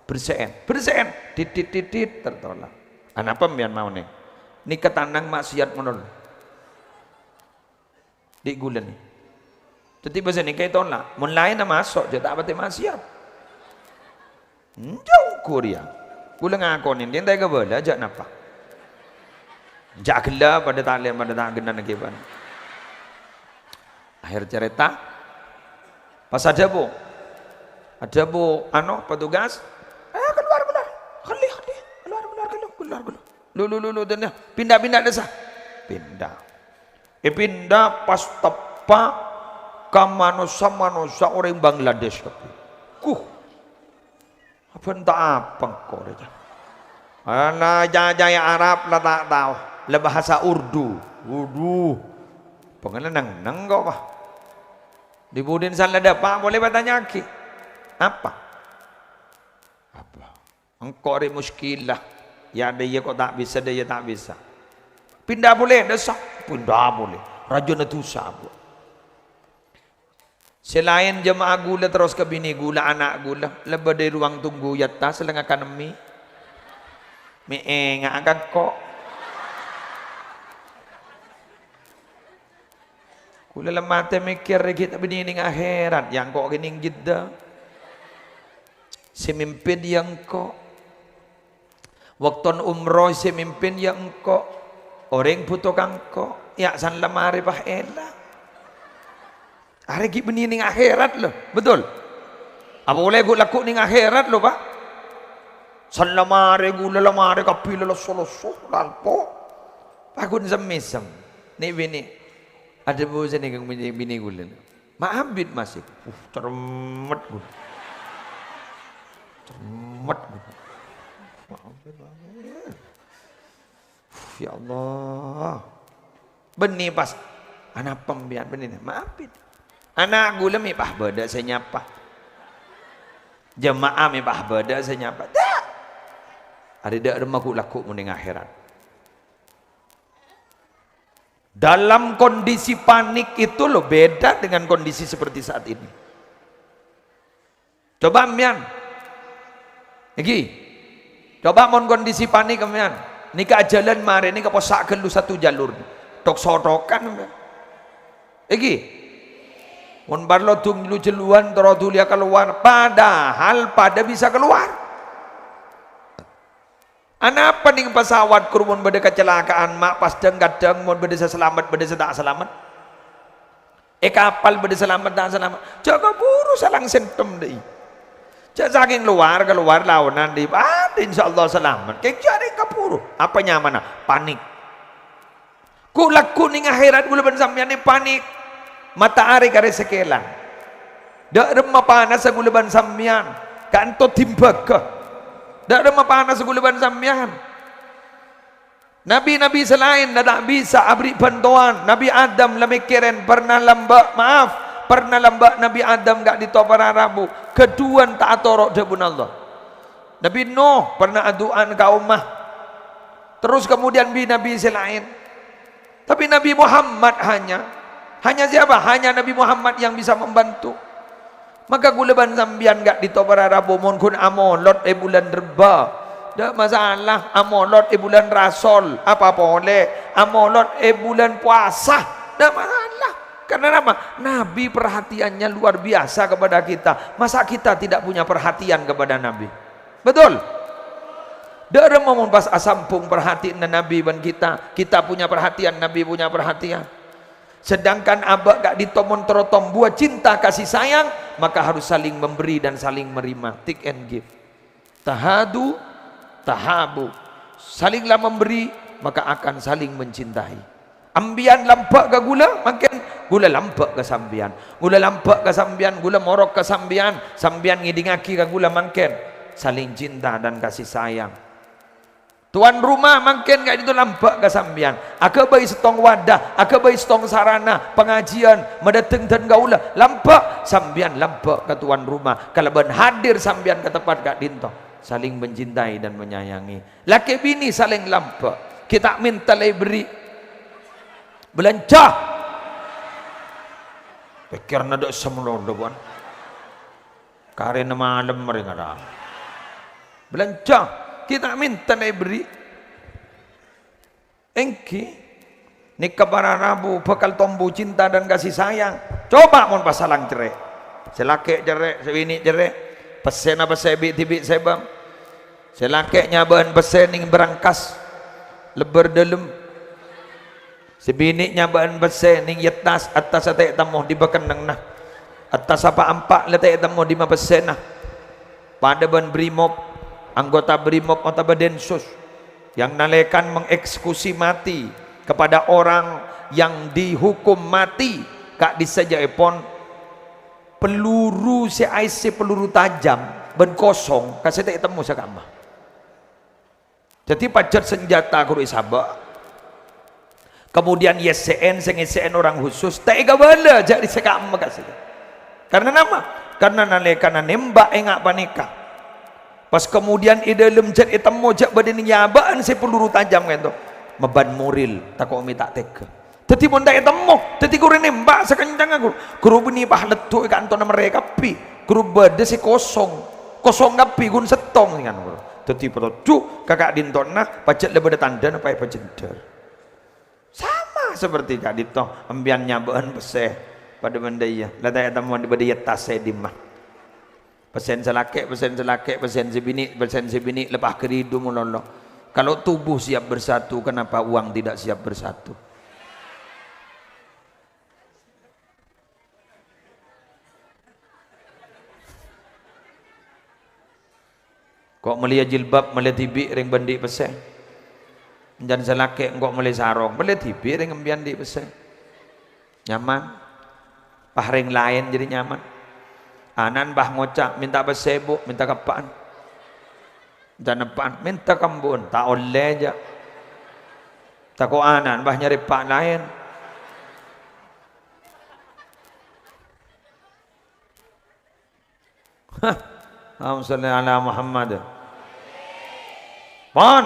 Bersè'èn, bersè'èn, dit, dit, dit, dit, tertolak. Anapa sampèyan maonè? Nèka tanang ma'siyat mono. Di' kaulâ nè. Dhâddhi bâsa nèka ètolak. Mon laènna maso', jhâ' ta' patè ma'siyat. Enjâ' ongghu rèya. Kaulâ ngakonè, enten ta' èkabâlâ, jhâ' napa. Jhâ' ghellâ' padâ ta' lè-, padâ ta' ghenna' kèbân. Akhèr carèta, pas adhâbu, adhâbu, anu, petugas, "Eh, keluar, keluar. Khalli, khalli. Keluar, keluar, keluar, keluar, keluar." Lu, lu, lu, lu, dan, pindah, pindah desa. Pindah. Èpindah pas teppa' ka manossa-manossa orèng Bangladesh kabbhi. Kuh. Abân ta' apa engko' rèya. Ala jajaya Arab la ta' tao. La bahasa Urdu. Waduh. Pangènna neng-neng kok, Pak. Di-budina sala dâpa' polè patanya'aghi. Apa? Apa? Engko' rè muskila. Yâ, dâ' iyâ ko' ta' bisa, dâ' iyâ ta' bisa. Pindah polè, dâ' essa. Pindah polè. Rajâna dhusa, Bu. Sè laèn jamaah kaulâ terros ka binè kaulâ, ana' kaulâ. La bâdâ è ruang tunggu è attas, la ngakan mè. Mè' ènga'a ka engko'. Kaulâ la matè mèkkèr rè ghi' ta' binè neng akhèrat, yâ engko' ghi' neng Jeddah. Sè mimpin yâ engko'. Bâkto umroh sè mimpin yâ engko'. Orèng bhuto kangko', ya' san lamare pas èlang. Arè ghi' bânnè neng akhèrat, lo, betul? Apa polè ghu'-lagghu' neng akhèrat, lo, Pa'? San lamare, ghulâ lamare kabbhi lalosso-losso, lalpo'. Paghun sem-mèsem. Nè'-binè'. Adhâbu sanèka binè, binè ghulâ. Ma' abit masè. Uh, cermet ghulâ. Cermet ghulâ. Ma' abit, ma' abit. Uh, ya Allah. Bânnè pas. Anapa sampèyan bânnè? Ma' abit. Ana' ghulâ mè' pas bâdâ sè nyapa. Jemaah mè' pas bâdâ sè nyapa. Ta'. Arè dâ' remma ghu'-lagghu' mon neng akhèrat. Dalam kondisi panik itu loh, beda dengan kondisi seperti saat ini. Coba sampèyan. Èngghi. Coba mon kondisi panik sampèyan. Nèka ajhâlân marè nèka possa' ghâllu satu jalur. Thok-sothokan sampèyan. Èngghi. Mon parlo dhuli jhâlluwân terro dhuliyâ kalowar, padahal padâ bisa kalowar. Anapa neng pesawat, ghuru, mon bâdâ kacelakaan, ma' pas dhâng-kadhâng mon bâdâ sè salamet, bâdâ sè ta' salamet? È kapal bâdâ salamet, ta' salamet? Jhâ' kabhuru salang sentem, dâi. Jhâ' sakèng lowar, kalowar laonan, dâi. Padâ insyaallah salamet. Kèng jhâ' rèng kabhuru. Apa nyamana? Panik. Ghu'-lagghu' neng akhèrat ghulâ bân sampèyan nè panik. Matahari karè sakèlang. Dâ' remma panassa ghulâ bân sampèyan. Ka'anto dimbaga. Dâ' remma panassa ghulâ bân sampèyan. Nabi-nabi sè laèn la ta' bisa aberri' bhântowan. Nabi Adam la mèkkèrèn, pernah lambâ', maaf, pernah lambâ' Nabi Adam ka'dinto para rabu. Ghâdhuwân ta' atoro' dhâbuna Allah. Nabi Nuh pernah adu'a'an kaomma. Terros kemudian bi-nabi sè laèn. Tapè Nabi Muhammad hanya, hanya siapa? Hanya Nabi Muhammad yang bisa membantu. Maka ghulâ bân sampèyan ka'dinto para rabu mon ghun amolod è bulân Rebbâ, ta' masalah. Amolod è bulân Rasol, apa polè? Amolod è bulân puasa, ta' masalah. Karena apa? Nabi perhatiannya luar biasa kepada kita. Masa kita tidak punya perhatian kepada Nabi? Betul? Dâ' remma mon pas asambhung parhatèyanna Nabi bân kita, kita punya perhatian, Nabi punya perhatian. Sedangkan abâ' ka'dinto mon terro tombuwâ cinta kasih sayang, maka harus saling memberi dan saling menerima. Take and give. Tahadu, tahabu. Salinglah memberi, maka akan saling mencintai. Sampèyan lambâ' ka ghulâ, mangkèn ghulâ lambâ' ka sampèyan. Ghulâ lambâ' ka sampèyan, ghulâ morok ka sampèyan. Sampèyan ngèdingngaghi ka ghulâ mangkèn. Saling cinta dan kasih sayang. Tuan rumah mangkèn ka'dinto lambâ' ka sampèyan. Aghâbây sèttong wadah, aghâbây sèttong sarana pangajiân, madâteng dân kaulâ. Lambâ', sampèyan lambâ' ka tuan rumah. Kalabân hadir sampèyan ka tempat ka'dinto. Saling mencintai dan menyayangi. Lakè binè salèng lambâ'. Ghi' ta' mènta la èberri'. Bâlânjhâ. Pèkkèranna dâ' samalolo, bân. Karèna malem marè ngara. Bâlânjhâ. Ghi' ta' mènta la èberri'. Èngghi, nèka para rabu bhâkal tombu cinta dan kasih sayang. Coba mon pas salang cerrè'. Sè lakè' cerrè', sè binè' cerrè'. Pèssèna pèssè bi'-dhibi' sè bâng. Sè lakè' nyabâ'ân pèssè nèng brangkas, lebbâr dâlem. Sè binè' nyabâ'ân pèssè nèng è attas, attassa ta' ètemmo dâri bâkennengnga. Attassa pa'-empa' la ta' ètemmo dâri mapèssèna. Padâ bân Brimob, anggota Brimob otabâ Densus yang nalèkana mengeksekusi mati kepada orang yang dihukum mati, ka'dissa jâ'èpon peluru sè aèssè peluru tajam bân kosong, kasè ta' ètemmo sè ka'emma. Dhâddhi pajhât sanjhâta ghuru èsabâ'. Kemudian Y S C N sè ngèssè'è orang khusus, ta' èkabâlâ jâ' rè sè ka'emma kasè. Karena napa? Karena nalèkana nèmbak enga' panèka. Pas kemudian è dâlem jhât ètemmo jâ' bâdâ nyabâ'ân sè peluru tajam ka'dinto. Mabân morèl, tako' mè' ta' tegghâ. Dhâddhi mon ta' ètemmo, dhâddhi ghuru nèmbak sakencengnga ghuru. Ghuru bânnè pas leddhu' è ka'antona marè kabbhi. Ghuru bâdâ sè kosong. Kosong kabbhi ghun sèttong, kan, ghuru. Dhâddhi patoju' ka ka'dintona, pajhât la bâdâ tandhâna pas èpajhendhâr. Sama seperti ka'dinto, empèyan nyabâ'ân pèssè. Padâ bân dâiyâ, la ta' ètemmo bâdâ è attas sè dimma. Pèssèna sè lakè', pèssèna sè lakè', pèssèna sè binè', pèssèna sè binè', la pas ghâridhu malolo. Kalau tubuh siap bersatu, kenapa uang tidak siap bersatu? Ko' mellèya jilbab, mellè dhibi' rèng bân andi' pèssè. Èncana sè lakè' engko' mellè sarong, mellè dhibi' rèng embiyan andi' pèssè. Nyaman. Pas rèng laèn jârèya nyaman. Ana'na pas ngoca', "Mènta pèssè, Bu', mènta ka eppa'na." Èncana eppa'na, "Mènta ka embu'na, ta' ollè, jâ'." Tako' ana'na pas nyarè eppa' laèn. Hah, Allahumma sholli ala Muhammad. Pon,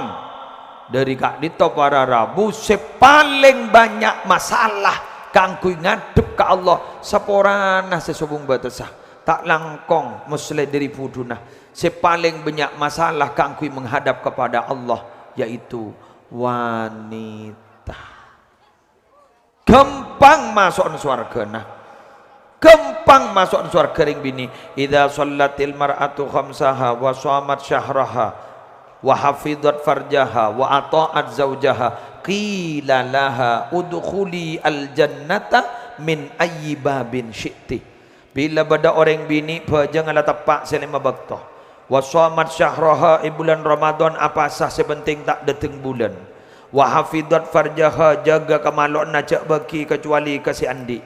dhâri ka'dinto para rabu sè palèng bânnya' masalah kaangghuy ngadhep ka Allah, saporana sè sobung bâtessa. Ta' langkong moslè dhâri budhuna. Sè palèng bânnya' masalah kaangghuy menghadap kepada Allah, yaitu wanita. Ghâmpang maso'na sowarghâna. Ghâmpang maso'na sowarghâ rèng binè'. "Idza shallatil mar'atu khamsaha wa shamat syahraha wa hafidhat farjaha wa atha'at zaujaha, qila laha udkhuli al-jannata min ayyi babin syi'ti." Bilâ bâdâ orèng binè' bhâjângnga la teppa' sè lèma bâkto. "Wa shamat syahraha," è bulân Ramadan apasa sè pentèng ta' dâteng bulân. "Wa hafidhat farjaha," jâgâ kamalo'na jâ' bâgi kacuali ka sè andi'.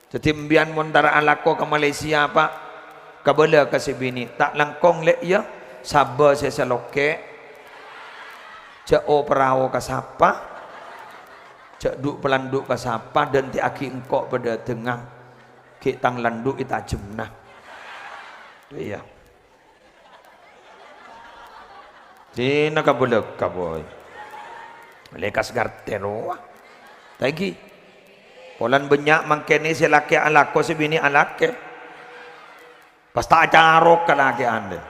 Dhâddhi, embiyan mon tara alako ka Malaysia, Pa', kabâlâ ka sè binè', "Ta' langkong, Lè', yâ, sabâ sè salokè', jâ' o-parao ka sapa, jâ' dhu'-palandhu' ka sapa, dântè'aghi engko' padâtengnga." Ghi' tang landhu' ètajemma. Iyâ. Dina kabulâ kaboy. Lekas gartè rowa. Taènggi. Polana bânnya' mangkènè sè lakè alako sè binè' alakè. Pas ta' acarok kalakè'an, deh.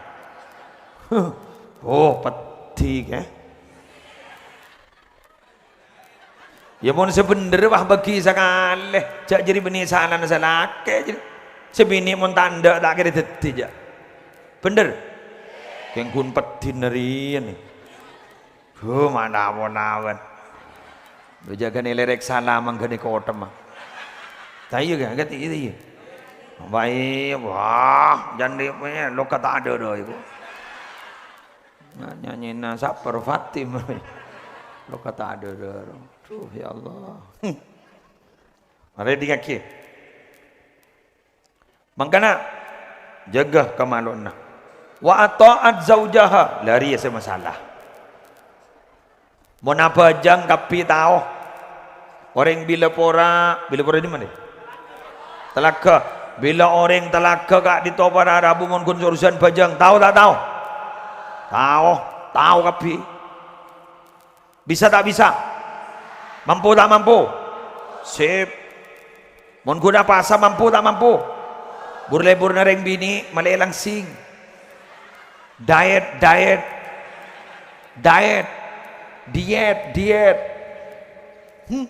Oh, peddhi, kè. Yâ, mon sè bhendher, wah, bâgi sakalè. Jâ' jârèya bânnè salana sè lakè, jârèya. Sè binè' mon ta' endâ', ta' kèra dhâddhi, jâ'. Bhendher? Kèng ghun peddhina rèya, nè. Huh, manawa-nawa. Lo jâgâna lèrèk sala mangghâna kothemma. Ta' iyâ, ghi? Ngertè, iyâ, iyâ. Baik, wah, jârèya, lo kata ada, ada, iku. Nah, nyanyina Saper Fatim. Lo kata ada, ada. Duh, ya Allah. Mara èdingngaghi. Mangkana, jâgâ kamalo'na. "Wa atha'at zaujaha," la rèya sè masalah. Mon abhâjâng kabbhi tao. Orèng bilâ pora, bilâ pora è dimma, deh? Talaga. Bilâ orèng talaga ka'dinto para rabu mon ghun so-, urusan bhâjâng, tao ta' tao? Tao, tao kabbhi. Bisa ta' bisa? Mampu ta' mampu? Sip. Mon ghun apasa mampu ta' mampu? Bur-lebbhurrâ rèng binè' malè langsing. Diet, diet. Diet. Diet, diet. Hmm.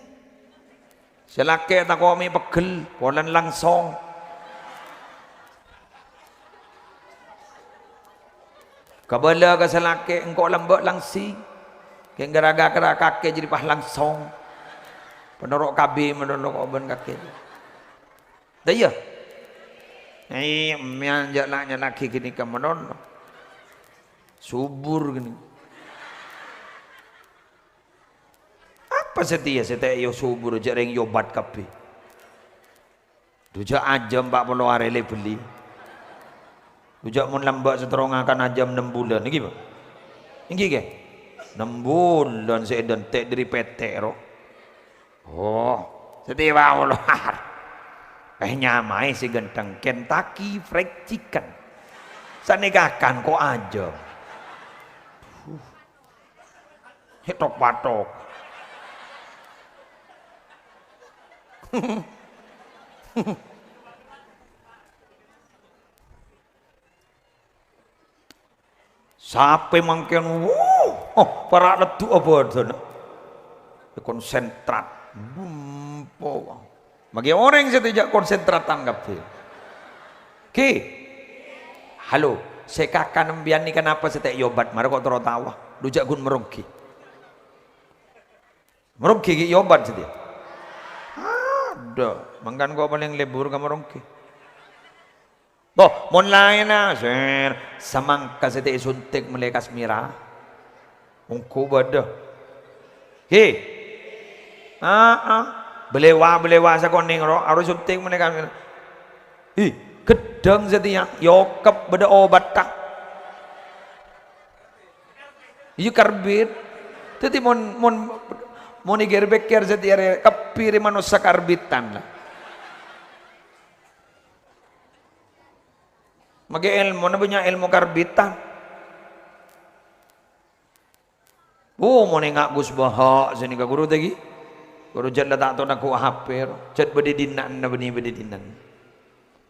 Sè lakè tako' mè' pegghel, polana langsong. Kabâlâ ka sè lakè, engko' lambâ' langsing. Kèng ghârâ-ghârâ kakè jârèya pas langsong. Panoro' kabbhi manono ko' bân kakè. Ta' iyâ? Iyâ, mèyan jâ' la nyallaghi ghânèka manono. Subur ghânèka. Apa satèya sè ta' èyosubur jâ' rèng èyobat kabbhi? Dhu jâ' ajâm pa' polo arè lè bellè. Dhu jâ' mon lambâ' sè terro ngakan ajâm nem bulân, ènggi, Pa'? Ènggi, kè? Nem bulân sè èdhântè' dhâri pètè', ro. Oh, satèya polo. Eh, nyamaè sè ghântheng Kentucky Fried Chicken. Sanèka akan ko' ajâm. Hetok-patok. Sapè mangkèn, wuh, oh, para' leddu'a bhâdhânna. Konsentrat. Bumpo. Maghi orèng sè tèjâ' konsentratan kabbhi. Ki. Halo, sè kakan embiyan nèka napa sè ta' èyobat? Mara ko' terro taowa. Dhu jhâ' ghun maronggi. Maronggi ghi' èobât satèya. Adâ, mangkana engko' palèng lebur ka maronggi. Toh, mon laènna, sèr, samangka satèya èsuntik mellè kasmira. Ongghu bâdâ. Ghi. Aa, bâlèwa-bâlèwa sakonèng ro, arowa èsuntik mellè kasmira. Hi, ghedhâng satèya, èokep bâdâ obâtta. Iyâ, karbit. Dhâddhi mon, mon, mon èghir-pèkkèr satèya rè, kabbhi rè manossa karbitan la. Makè èlmona bânnya' èlmo karbitan. Oh, mon enga' Gus Baha' sè nèka ghuru taghi. Ghuru jhât la ta' tao nangghung H P ro. Jhât bâdâ è dinna', bânnè bâdâ è dinna'.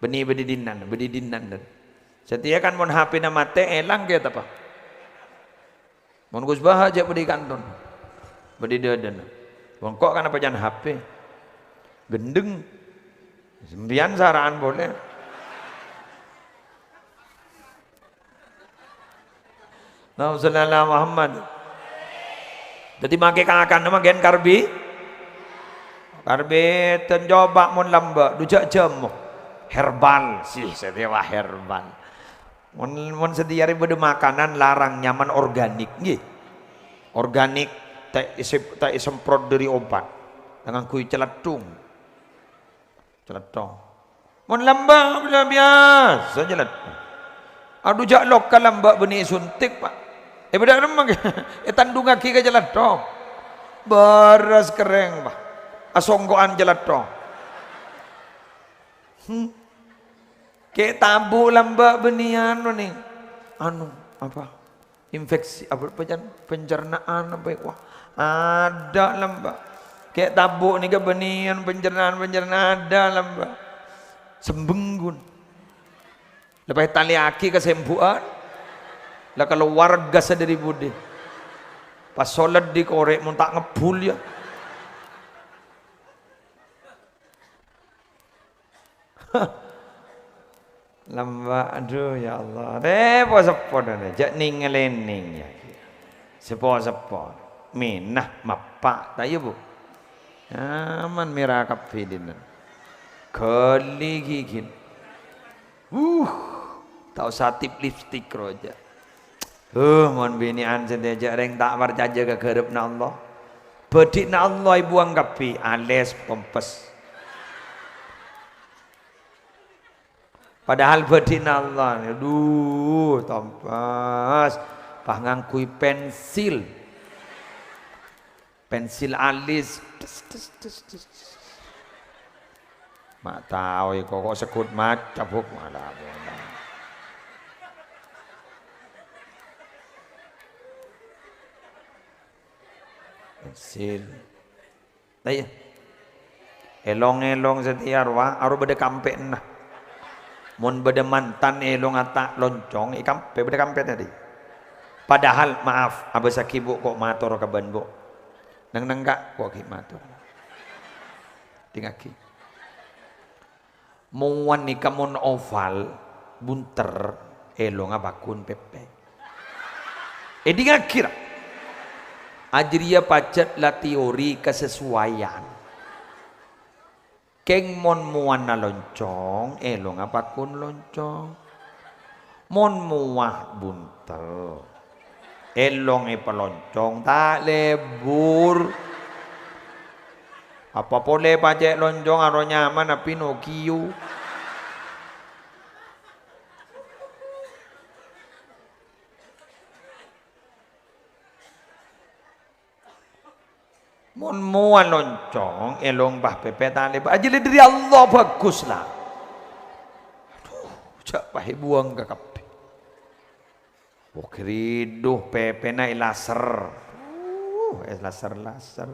Bânnè bâdâ è dinna', bâdâ è dinna'. Satèya kan mon H P-na matè, èlang kèya ta' apa? Mon Gus Baha' jhâ' bâdâ è kanton. Bâdâ è dâdâna. Mon engko' kan apa can H P? Ghendheng. Sampèyan sara'an polè. Allahumma shalli ala Muhammad. Dhâddhi makè kakanna mangkèn karbi-, karbitan, coba mon lambâ', dhu jhâ' jhâmo. Herbal, sih, satèya herbal. Mon, mon satèya rè bâdâ makanan larang nyaman organik, ngghi. Organik, ta' èsè-, ta' èsemprot dâri obat. Ta' ngangghuy calèthung. Calèthong. Mon lambâ' bâdâ biyasa calèthong. Adhu, jhâ' lokal lambâ' bânnè èsuntik, Pa'. È bâdâ remma, ètandhungaghi ka calèthong. Bârâs kerrèng, Pa'. Asongko'an calèthong. Hmm. Kè' tabu' lambâ' bânnè anu, nè. Anu, apa? Infeksi, apa, pencan-, pencernaan apa, wah, adâ' lambâ'. Kè' tabu' nèka bânnèyan pencernaan-pencernaan adâ' lambâ'. Sembenggun. La pas ètalèyaghi ka sembu'an. La kalowar gas dâri budi. Pas solat dikorè' mon ta' ngebbul, yâ. Lambâ', adhu, ya Allah. Rè, po-, seppo dhâna, jhâ' nèng-ngalènèng, yâ. Seppo-seppo. Mèna, mappa', ta' iyâ, Bu? Nyaman mèra kabbhi dinna'. Ghâli ghighina. Wuh, ta' osa tip lipstik roja. Huh, mon binè'an sè dâjâ rèng ta' parcajâ ka ghârâpna Allah. Bâdhi'na Allah èbuwâng kabbhi, alès, tompes. Padahal bâdhi'na Allah, adhu, tompes. Pas ngangghuy pensil. Pensil alis. Des, des, des, des. Ma' tao èko, ko' segghut maca, Bu', malah. Pensil. Lah, iyâ. Èlong-èlong satèya rowa, arowa bâdâ kampè'na. Mon bâdâ mantan èlonga ta' loncong, èkampè, bâdâ kampè'na, dhi. Padahal, maaf, abâssaghi, Bu', ko' mator ka bân, Bu'. Neng-neng, Ka', ko' ghi' mator. Dingngaghi. Mowan nèka mon oval, bunter, èlonga paggun pèpè. Èdingngaghi, ra. Ajârèya pajhât la teori kasesuaian. Kèng mon mowana loncong, èlonga paggun loncong. Mon mowa bunter, èlong èpaloncong, ta' lebur. Apa polè pacè' loncong arowa nyamana Pinocchio. Mon mowa loncong, èlong pas pèpè ta' lebur. Ajâ la dâri Allah, bhâghus la. Adhu, jhâ' pas èbuwâng ka kabbhi. Wah, ghâridhu pèpèna èlaser. Uh, èlaser-laser.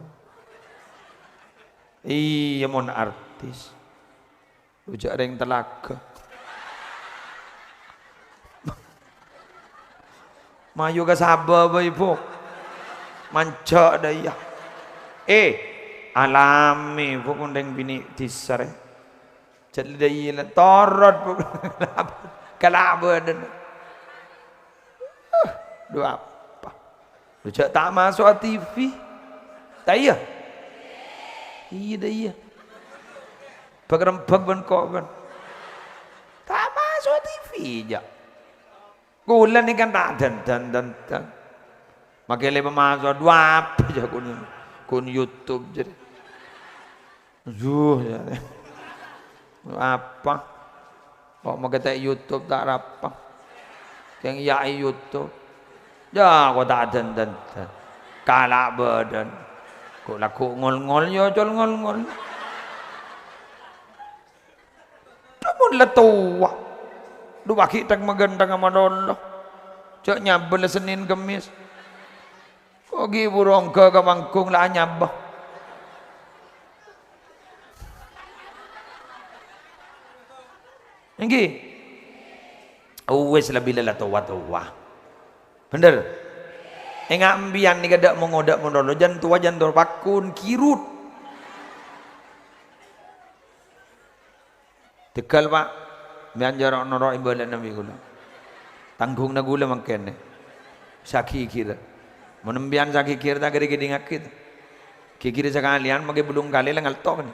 Iyâ, mon artis. Lo jhâ' rèng Talaga. Mayu ka Sabâ bhâi, Bu'. Manjhâ' dâ' iyâ. Eh, alami, Bu', kondheng binè' dhisa rè. Jhât dâ' iyâ la torot, Bu'. Kalabân. Dhu apa? Jhâ' ta' maso'a T V. Ta' iyâ? Iyâ, dâ' iyâ. Bâk-rembâk bân ko-, bân. Ta' maso'a T V, jhâ'. Kaulâ nèka kan ta' dân-, dân-, dân-, dân. Makè lè pamaso', dhu apa jhâ' kun, kun YouTube jârèya. Zuh, jârèya. Apa? Kok makè ta' YouTube ta' rapa? Kèng yâ'è YouTube. Yâ, kok ta' dân-, dân-, dân. Kala' bâdân. Kok lagghu' ngol-ngol, yâ col ngol-ngol. Dâ' mon la towa. Dhu paghi' thèng-maghânthengnga malolo. Jhâ' nyabâ la Sennèn Kemmès. Ko' ghi' buru ongghâ ka panggung la anyabâ. Èngghi. Uwis la bilâ la towa-towa. Bhender. Ènga' empèyan nèka dâ' mongo dâ' malolo, jân towa jân towa pagghun kirut. Tegal, Pak. Mèyan jhâ' noro' imbâlâna bi' kaulâ. Tangghungnga kaulâ mangkèn. Saghigghir. Mon empèyan saghigghir ta' ghâri-ghâringngaghi ta'. Ghigghir sakalèyan makè bâllung kalè la ngalto' kan.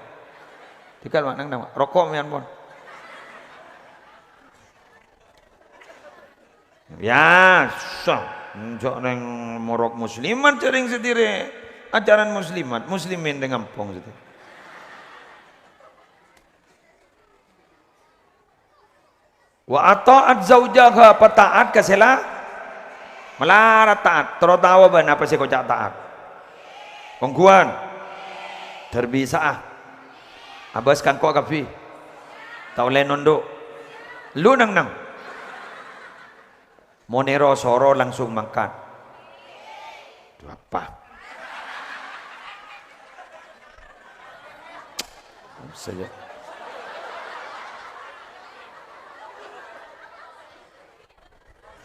Tegal, Pak, nang, nang, Pak. Roko' mèyan pon. Biyasa. Enjâ' rèng morok muslimat jhâ' rèng satèya. Ajaran muslimat, muslimin rèng kampong satèya. Wa atha'at zaujaha, pataat ka sè la-, malarat taat, terro tao bân apa sè èkoca' taat. Ongghuwân. Darbi sa'a. Abâs kangko' kabbhi. Ta' ollè nondhu'. Lu nang-nang. Mon èro-soro langsung mangkat. Dhu apa? Saja.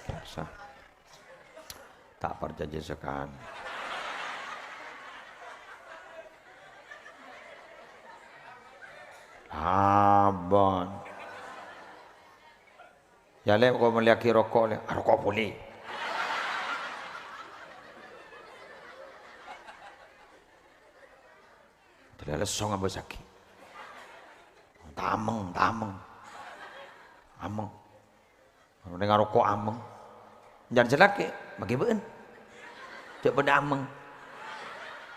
Biasa. Ta' parcajâ sakalè. Abân. Yâ, Lè', ko' mellèyaghi roko', Lè'. Ah, roko' polè. Tadâ' lesso ngabâsaghi. Tameng, tameng. Ameng. Orèng aroko' ameng. Jhân sè lakè', maghâbâ'ân. Jhâ' padâ ameng.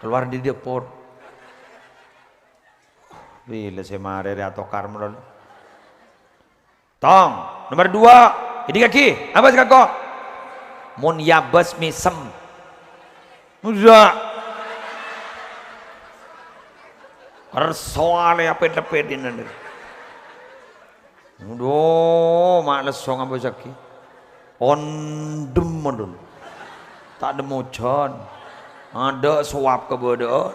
Keluar di dapur. Bilâ sè marè rè atokar malolo. Tong, nomer dua, èdingngaghi, abâs kako. Mon èabâs mèsem. Enjâ'. Kersoalè apèt-lepèt dinna. Adhu, ma' lesso ngabâsaghi. Ondhem, ondhem. Ta' dhemmo jhân. Adâ' sowap kabâdâ'ân.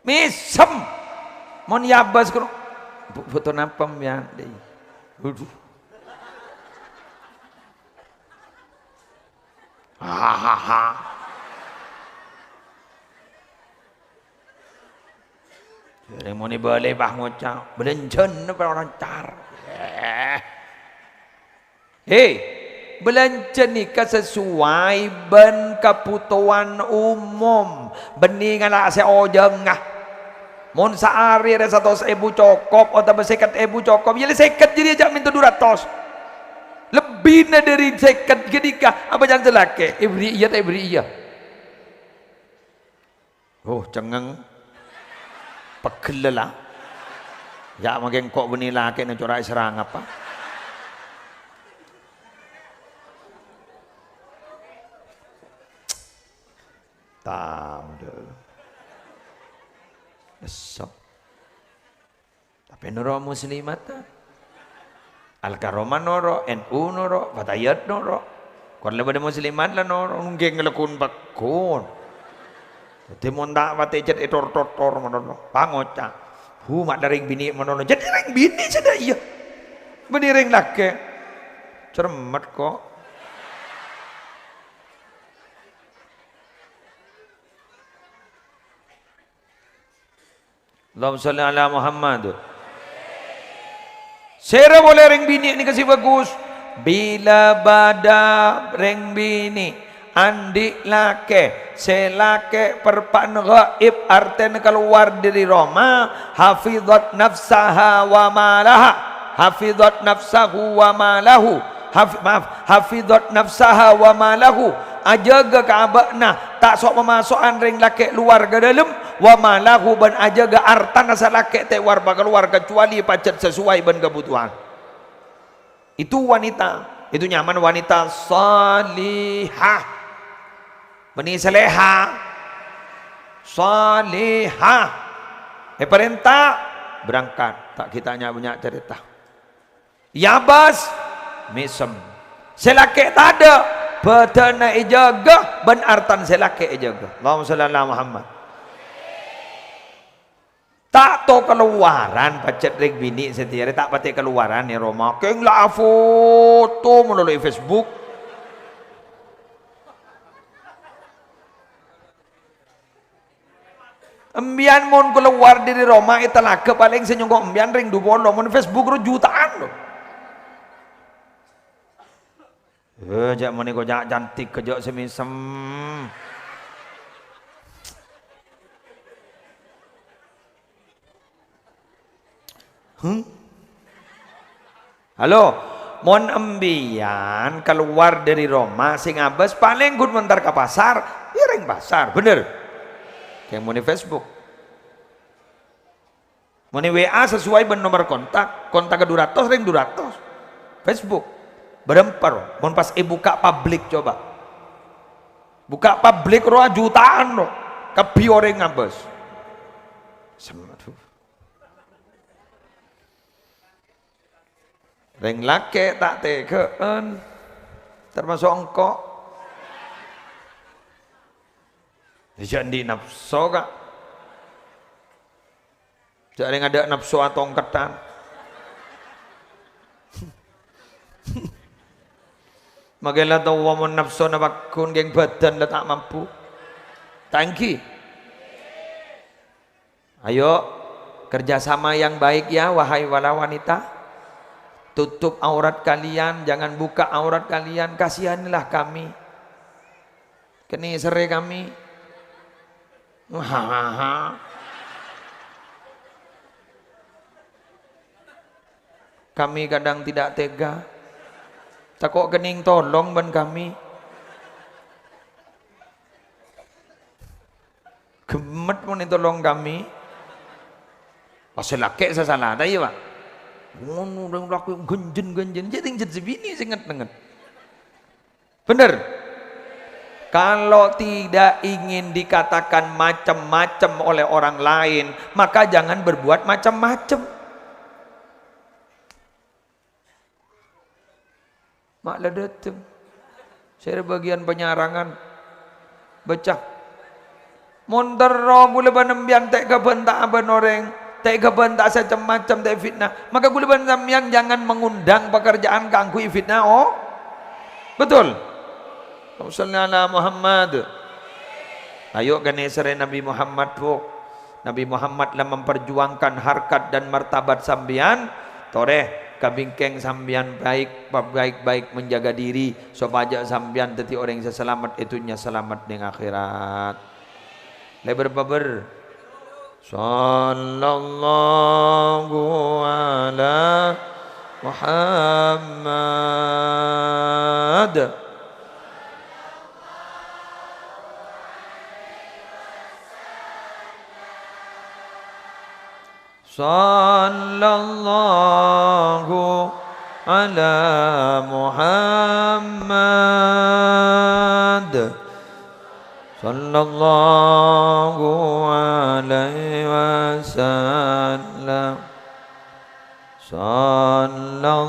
Mèsem. Mon èabâs karo, "Bu-, buto napa, mèyan, Dhi?" Waduh. Hahaha. Jârèng mon èbâlâi, pas ngoca', "Bâlânjhâna pas lancar." Eh. He, bâlânjhâ nèka sesuai bân kabhutowan umum, bânnè ngala' sè ojhângnga. Mon saarè rè satos èbu cokop otabâ sèket èbu cokop, yâ la sèket jârèya jhâ' mènta dhu ratos. Lebbina dâri sèket ghânèka, apa jhân sè lakè'? Èberri' iyâ ta' èberri' iyâ? Oh, cengngeng. Pegghel la. Yâ, mangkèn ko' bânnè lakè'na cora' èserrang apa? Tao, dâ. Lesso. Tapè noro' muslimat, ta? Al-Karomah noro', N U noro', Fatayat noro'. Kor la bâdâ muslimat la noro', ngghi ngalakon pagghun. Dhâddhi mon ta' patè jhât ètor-totor manono, pangoca'. Hu, ma' la rèng binè' manono. Jhât rèng binè' sè dâ' iyâ. Bânnè rèng lakè'. Cermet ko'. Allahumma shalli ala Muhammad. Sèra polè rèng binè' nèka sè bhâghus. Bilâ bâdâ rèng binè' Andi' lakè, sè lakè' perpa'na ghaib, artèna kalowar dhâri roma, hafidhat nafsaha wa malaha, hafidhat nafsahu wa malahu, haf-, maaf, hafidhat nafsaha wa malahu, ajâgâ ka abâ'na, ta' so'-mamaso'an rèng lakè' lowar ka dâlem, wa malahu, bân ajâgâ artana sè lakè' ta' lowar pakalowar kacuali pajhât sesuai bân kabhutowan. Itu wanita, itu nyamana wanita salihah. Bânnè salèha. Salihah. Èparènta, berangkat. Ta' kita nya-, bânnya' carèta. Èabâs, mèsem. Sè lakè' tadâ', bhâdhânna èjâgâ, bân artana sè lakè' èjâgâ. Allahumma shalli ala Muhammad. Ta' to kalowaran, pajhât rèng binè' satèya rè ta' patè kalowaran è roma. Kèng la afoto malolo è Facebook. Empèyan mon kalowar dhâri roma è talaga palèng sè nyongko' empèyan rèng du polo, mon Facebook ro jutaan, lo. Eh, jhâ' monè kocak cantik, kejjhâ' sè mèsem. Huh? Halo, mon empèyan kalowar dhâri roma sè ngabâs palèng ghun montar ka pasar, iyâ rèng pasar, bhender? Kèng monè Facebook. Monè W A sesuai bân nomer kontak, kontak du ratos, rèng du ratos. Facebook. Bârâmpa ro, mon pas èbukka' publik coba. Bukka' publik ro jutaan ro. Kabbhi orèng ngabâs. Sem-, aduh. Rèng lakè' ta' tèghâ'ân, termasuk engko'. Jhâ' andi' napso, Ka'. Jhâ' rèng adâ' napso atongkeddhân. Makè la towa mon napsona pagghun, kèng bhâdhân la ta' mampu. Ta' ènggi? Ayo, kerjasama yang baik ya, wahai para wanita. Tutup aurat kalian, jangan buka aurat kalian, kasihanilah kami. Kenni serrè kami. Hahaha. Kami kadang tidak tega. Tako' kenning tolong bân kami. Gemmet mon ètolong kami. Pas sè lakè' sè sala, ta' iyâ, Pak? Ngono, rèng lakè' ganjen-ganjen. Jhâ' tèng jhât sè binè' sè nget-nenget. Bener? Kalau tidak ingin dikatakan macem-macem oleh orang lain, maka jangan berbuat macem-macem. Ma' la dâteng. Sè rè bâgiyân panyarangan. Baca. Mon terro ghulâ bân empèyan ta' èkabânta'a bân orèng, ta' èkabânta'a sè cem-macem, ta' èfitnah, maka ghulâ bân sampèyan jangan mengundang pekerjaan kaangghuy èfitnah, oh? Betul? Allahumma shalli ala Muhammad. Ayo, ghânèka sarè Nabi Muhammad, Bu. Nabi Muhammad la memperjuangkan harkat dan martabat sampèyan, torè ka bingkèng sampèyan baik, baik-baik menjaga diri, sopajâ sampèyan dhâddhi orèng sè salamet è dhunnya, salamet neng akhèrat. Lèbâr pabâr. Sallallahu ala Muhammad. Sallallahu ala Muhammad. Sallallahu alaihi wasallam. Sallallahu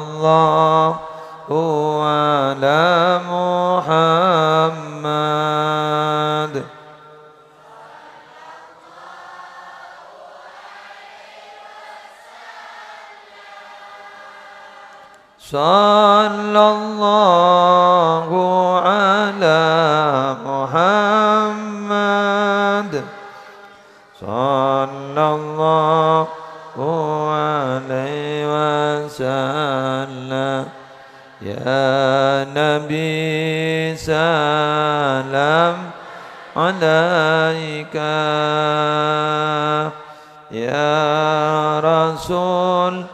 ala Muhammad. Sallallahu ala Muhammad. Sallallahu alaihi wasallam. Ya Nabi, salam alaika. Ya Rasul,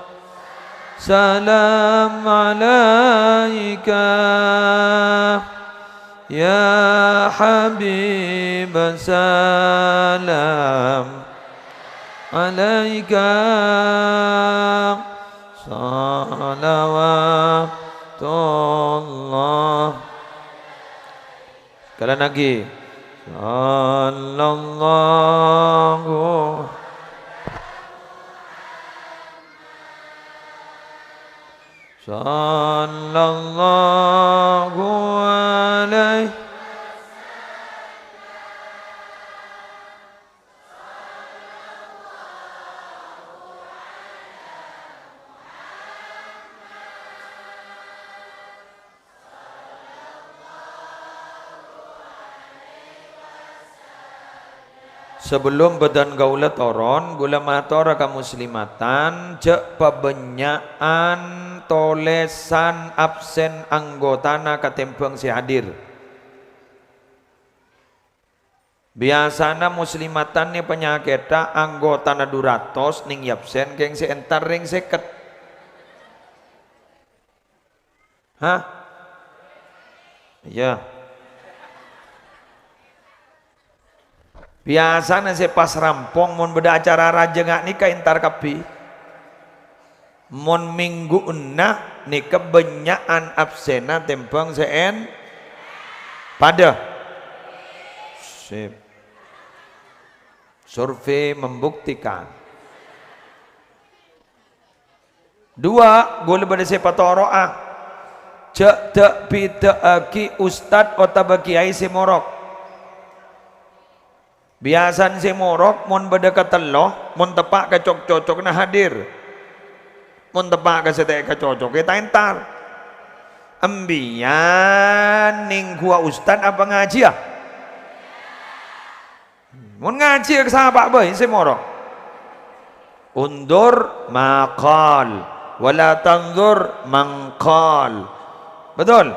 salam alaika. Ya Habib, salam alaika. Salawatullah. Sekali lagi. Sallallahu. Sallallahu alaihi. Sabellun bâdân kaulâ toron, kaulâ matora ka muslimatan, jhâ' pabânnya'an tolèsan absen anggotana katèmbhâng sè hadir. Biyasana muslimatan nè panyakètta anggotana du ratos nèng è absen kèng sè entar rèng sèket. Hah? Iyâ. Biyasana sè pas rampong mon bâdâ acara rajâ nga' nèka entar kabbhi. Mon mènggu'na nèka bânnya'an absenna tèmbhâng sè en-, padâ. Sip. Survei membuktikan. Duwâ', ghulâ bâdâ sè patoro'a. Jhâ' dâ'-bidâ'âghi ustad otabâ kèyaè sè morok. Biyasana sè morok mon bâdâ katello, mon teppa' ka cok-cocokna hadir. Mon teppa' ka sè ta' èkacocokè, ta' entar. Embiyan nèng ghuwâ ustad apa ngajhiyâ? Mon ngajhi, sapa bhâi sè morok? Undur ma qal, wa la tanzur man qal. Betul?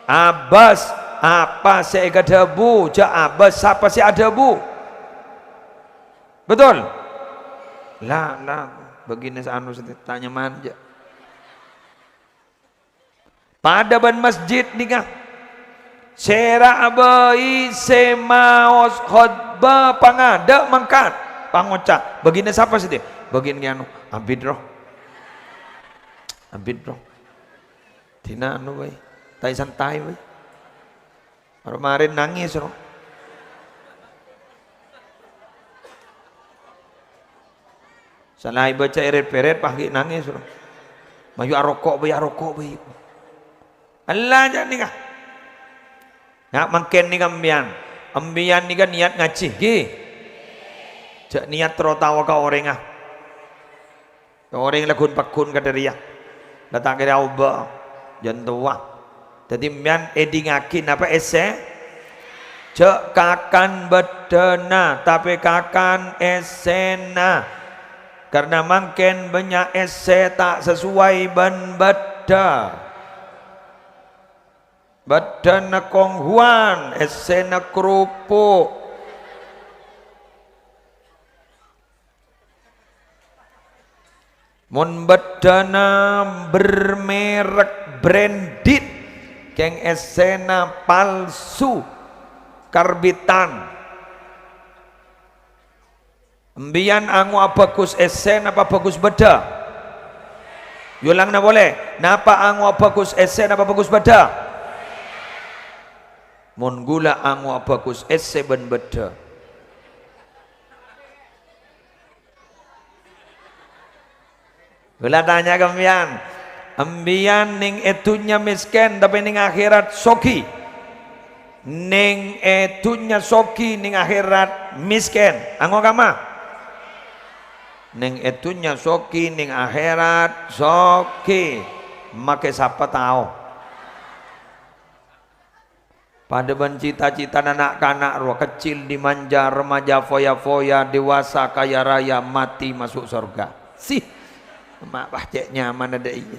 Abâs apa sè èkadhâbu, jhâ' abâs sapa sè adhâbu. Betul? La, la, bâgina sè anu sè ta' nyaman, jhâ'. Padâ bân masjid nèka. Sèra'a bhâi sè maos khotbah pangadâ' mangkat, pangoca'. Bâgina sapa sè dhi-, bâgina kè anu, abit, roh. Abit, roh. Dina anu, bhâi. Tai santai, bhâi. Mar-marèn nangès, roh. Salaèn bâca èrèt-pèrèt, pas ghi' nangès, roh. Mayu aroko', bhâi, aroko', bhâi. Ella, jhâ' nèka. Nga' mangkèn nèka embiyan. Embiyan nèka niyat ngajhi, ghi? Jhâ' niyat terro tao ka orèngnga. Orèng la ghun-pagghun kadâ' rèya, la ta' kèra obâ, jhân towa. Dhâddhi, sampèyan èdingngaghi napa èssè? Jhâ' kakan bâddhâna, tapè kakan èssèna. Karna mangkèn bânnya' èssè ta' sasowai bân bâddhâ. Bâddhâna konghuwân, èssèna kropok. Mon bâddhâna bermerek branded, kèng èssèna palsu, karbitan. Embiyan ango'a bhâghus èssè napa bhâghus bâddhâ? Èolangana polè, napa ango'a bhâghus èssè napa bhâghus bâddhâ? Mon ghulâ ango'a bhâghus èssè bân bâddhâ. Ghulâ tanya ka embiyan, embiyan nèng è dhunnya mèskèn, tapè nèng akhèrat soghi. Nèng è dhunnya soghi, nèng akhèrat mèskèn. Ango'a kamma? Nèng è dhunnya soghi, nèng akhèrat soghi. Makè sapa tao? Padâ bân cita-citana na'-kana' rowa, kecil dimanja, remaja foya-foya, dewasa kaya raya, mati masuk sorga. Sih, ma' pas cè' nyamana dâ' iyâ.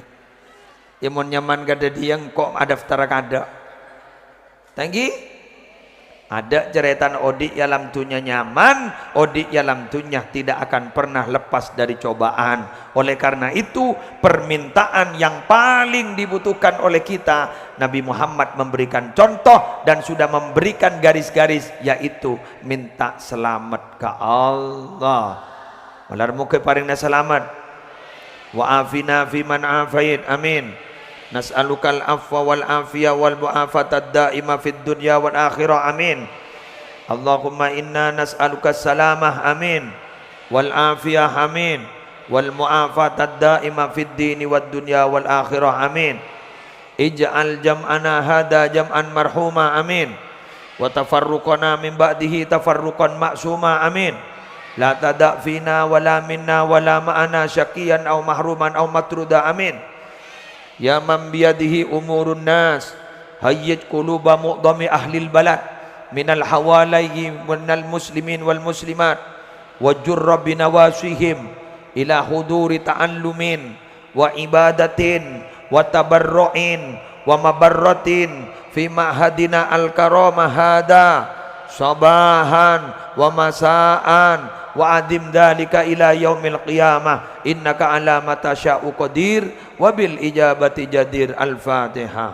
Yâ, mon nyaman kadhâddhiyâ engko' adaftar kadhâ'. Ta' ènggi? Adâ' carètana odi' è alam dunnya nyaman, odi' è alam dunnya tidak akan pernah lepas dari cobaan. Oleh karena itu, permintaan yang paling dibutuhkan oleh kita, Nabi Muhammad memberikan contoh dan sudah memberikan garis-garis, yaitu minta selamat ka Allah. Malar moghâ èparèngana salamet. Wa afina fi man afait. Amin. Nas'alukal afwa wal afiyah wal mu'afatad daimah fid dunya wal akhirah. Amin. Allahumma inna nas'alukas salamah. Amin. Wal afiyah. Amin. Wal mu'afatad daimah fid dini wad dunya wal akhirah. Amin. Ij'al jam'ana hadha jam'an marhuma. Amin. Wa tafarruqana min ba'dihi tafarruqan ma'suma. Amin. La tada' fina wa la minna wa la ma'ana syaqiyan aw mahruman aw matruda. Amin. Ya man biyadihi umurun nas, hayyij quluba mu'dhami ahlil balad minal hawalaihi minal muslimin wal muslimat, wa jurra binawasihim ila huduri ta'allumin wa ibadatin wa tabarru'in wa mabarratin fi ma'hadina al-karamah hadha sabahan wa masaan wa adim dzalika ila yaumil qiyamah, innaka ala ma tasya'u qadir, wa bil ijabati jadir. Al-Fatihah.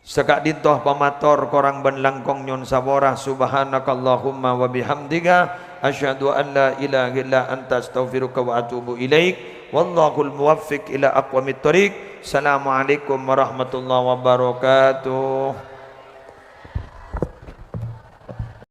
Saka'dinto pamator korang bân langkong nyo'on sapora. Subhanakallahumma wa bihamdika, asyhadu an la ilaha illa anta, astaghfiruka wa atubu ilaik. Wallahul muwaffiq ila aqwamit thoriq. Assalamualaikum warahmatullahi wabarakatuh.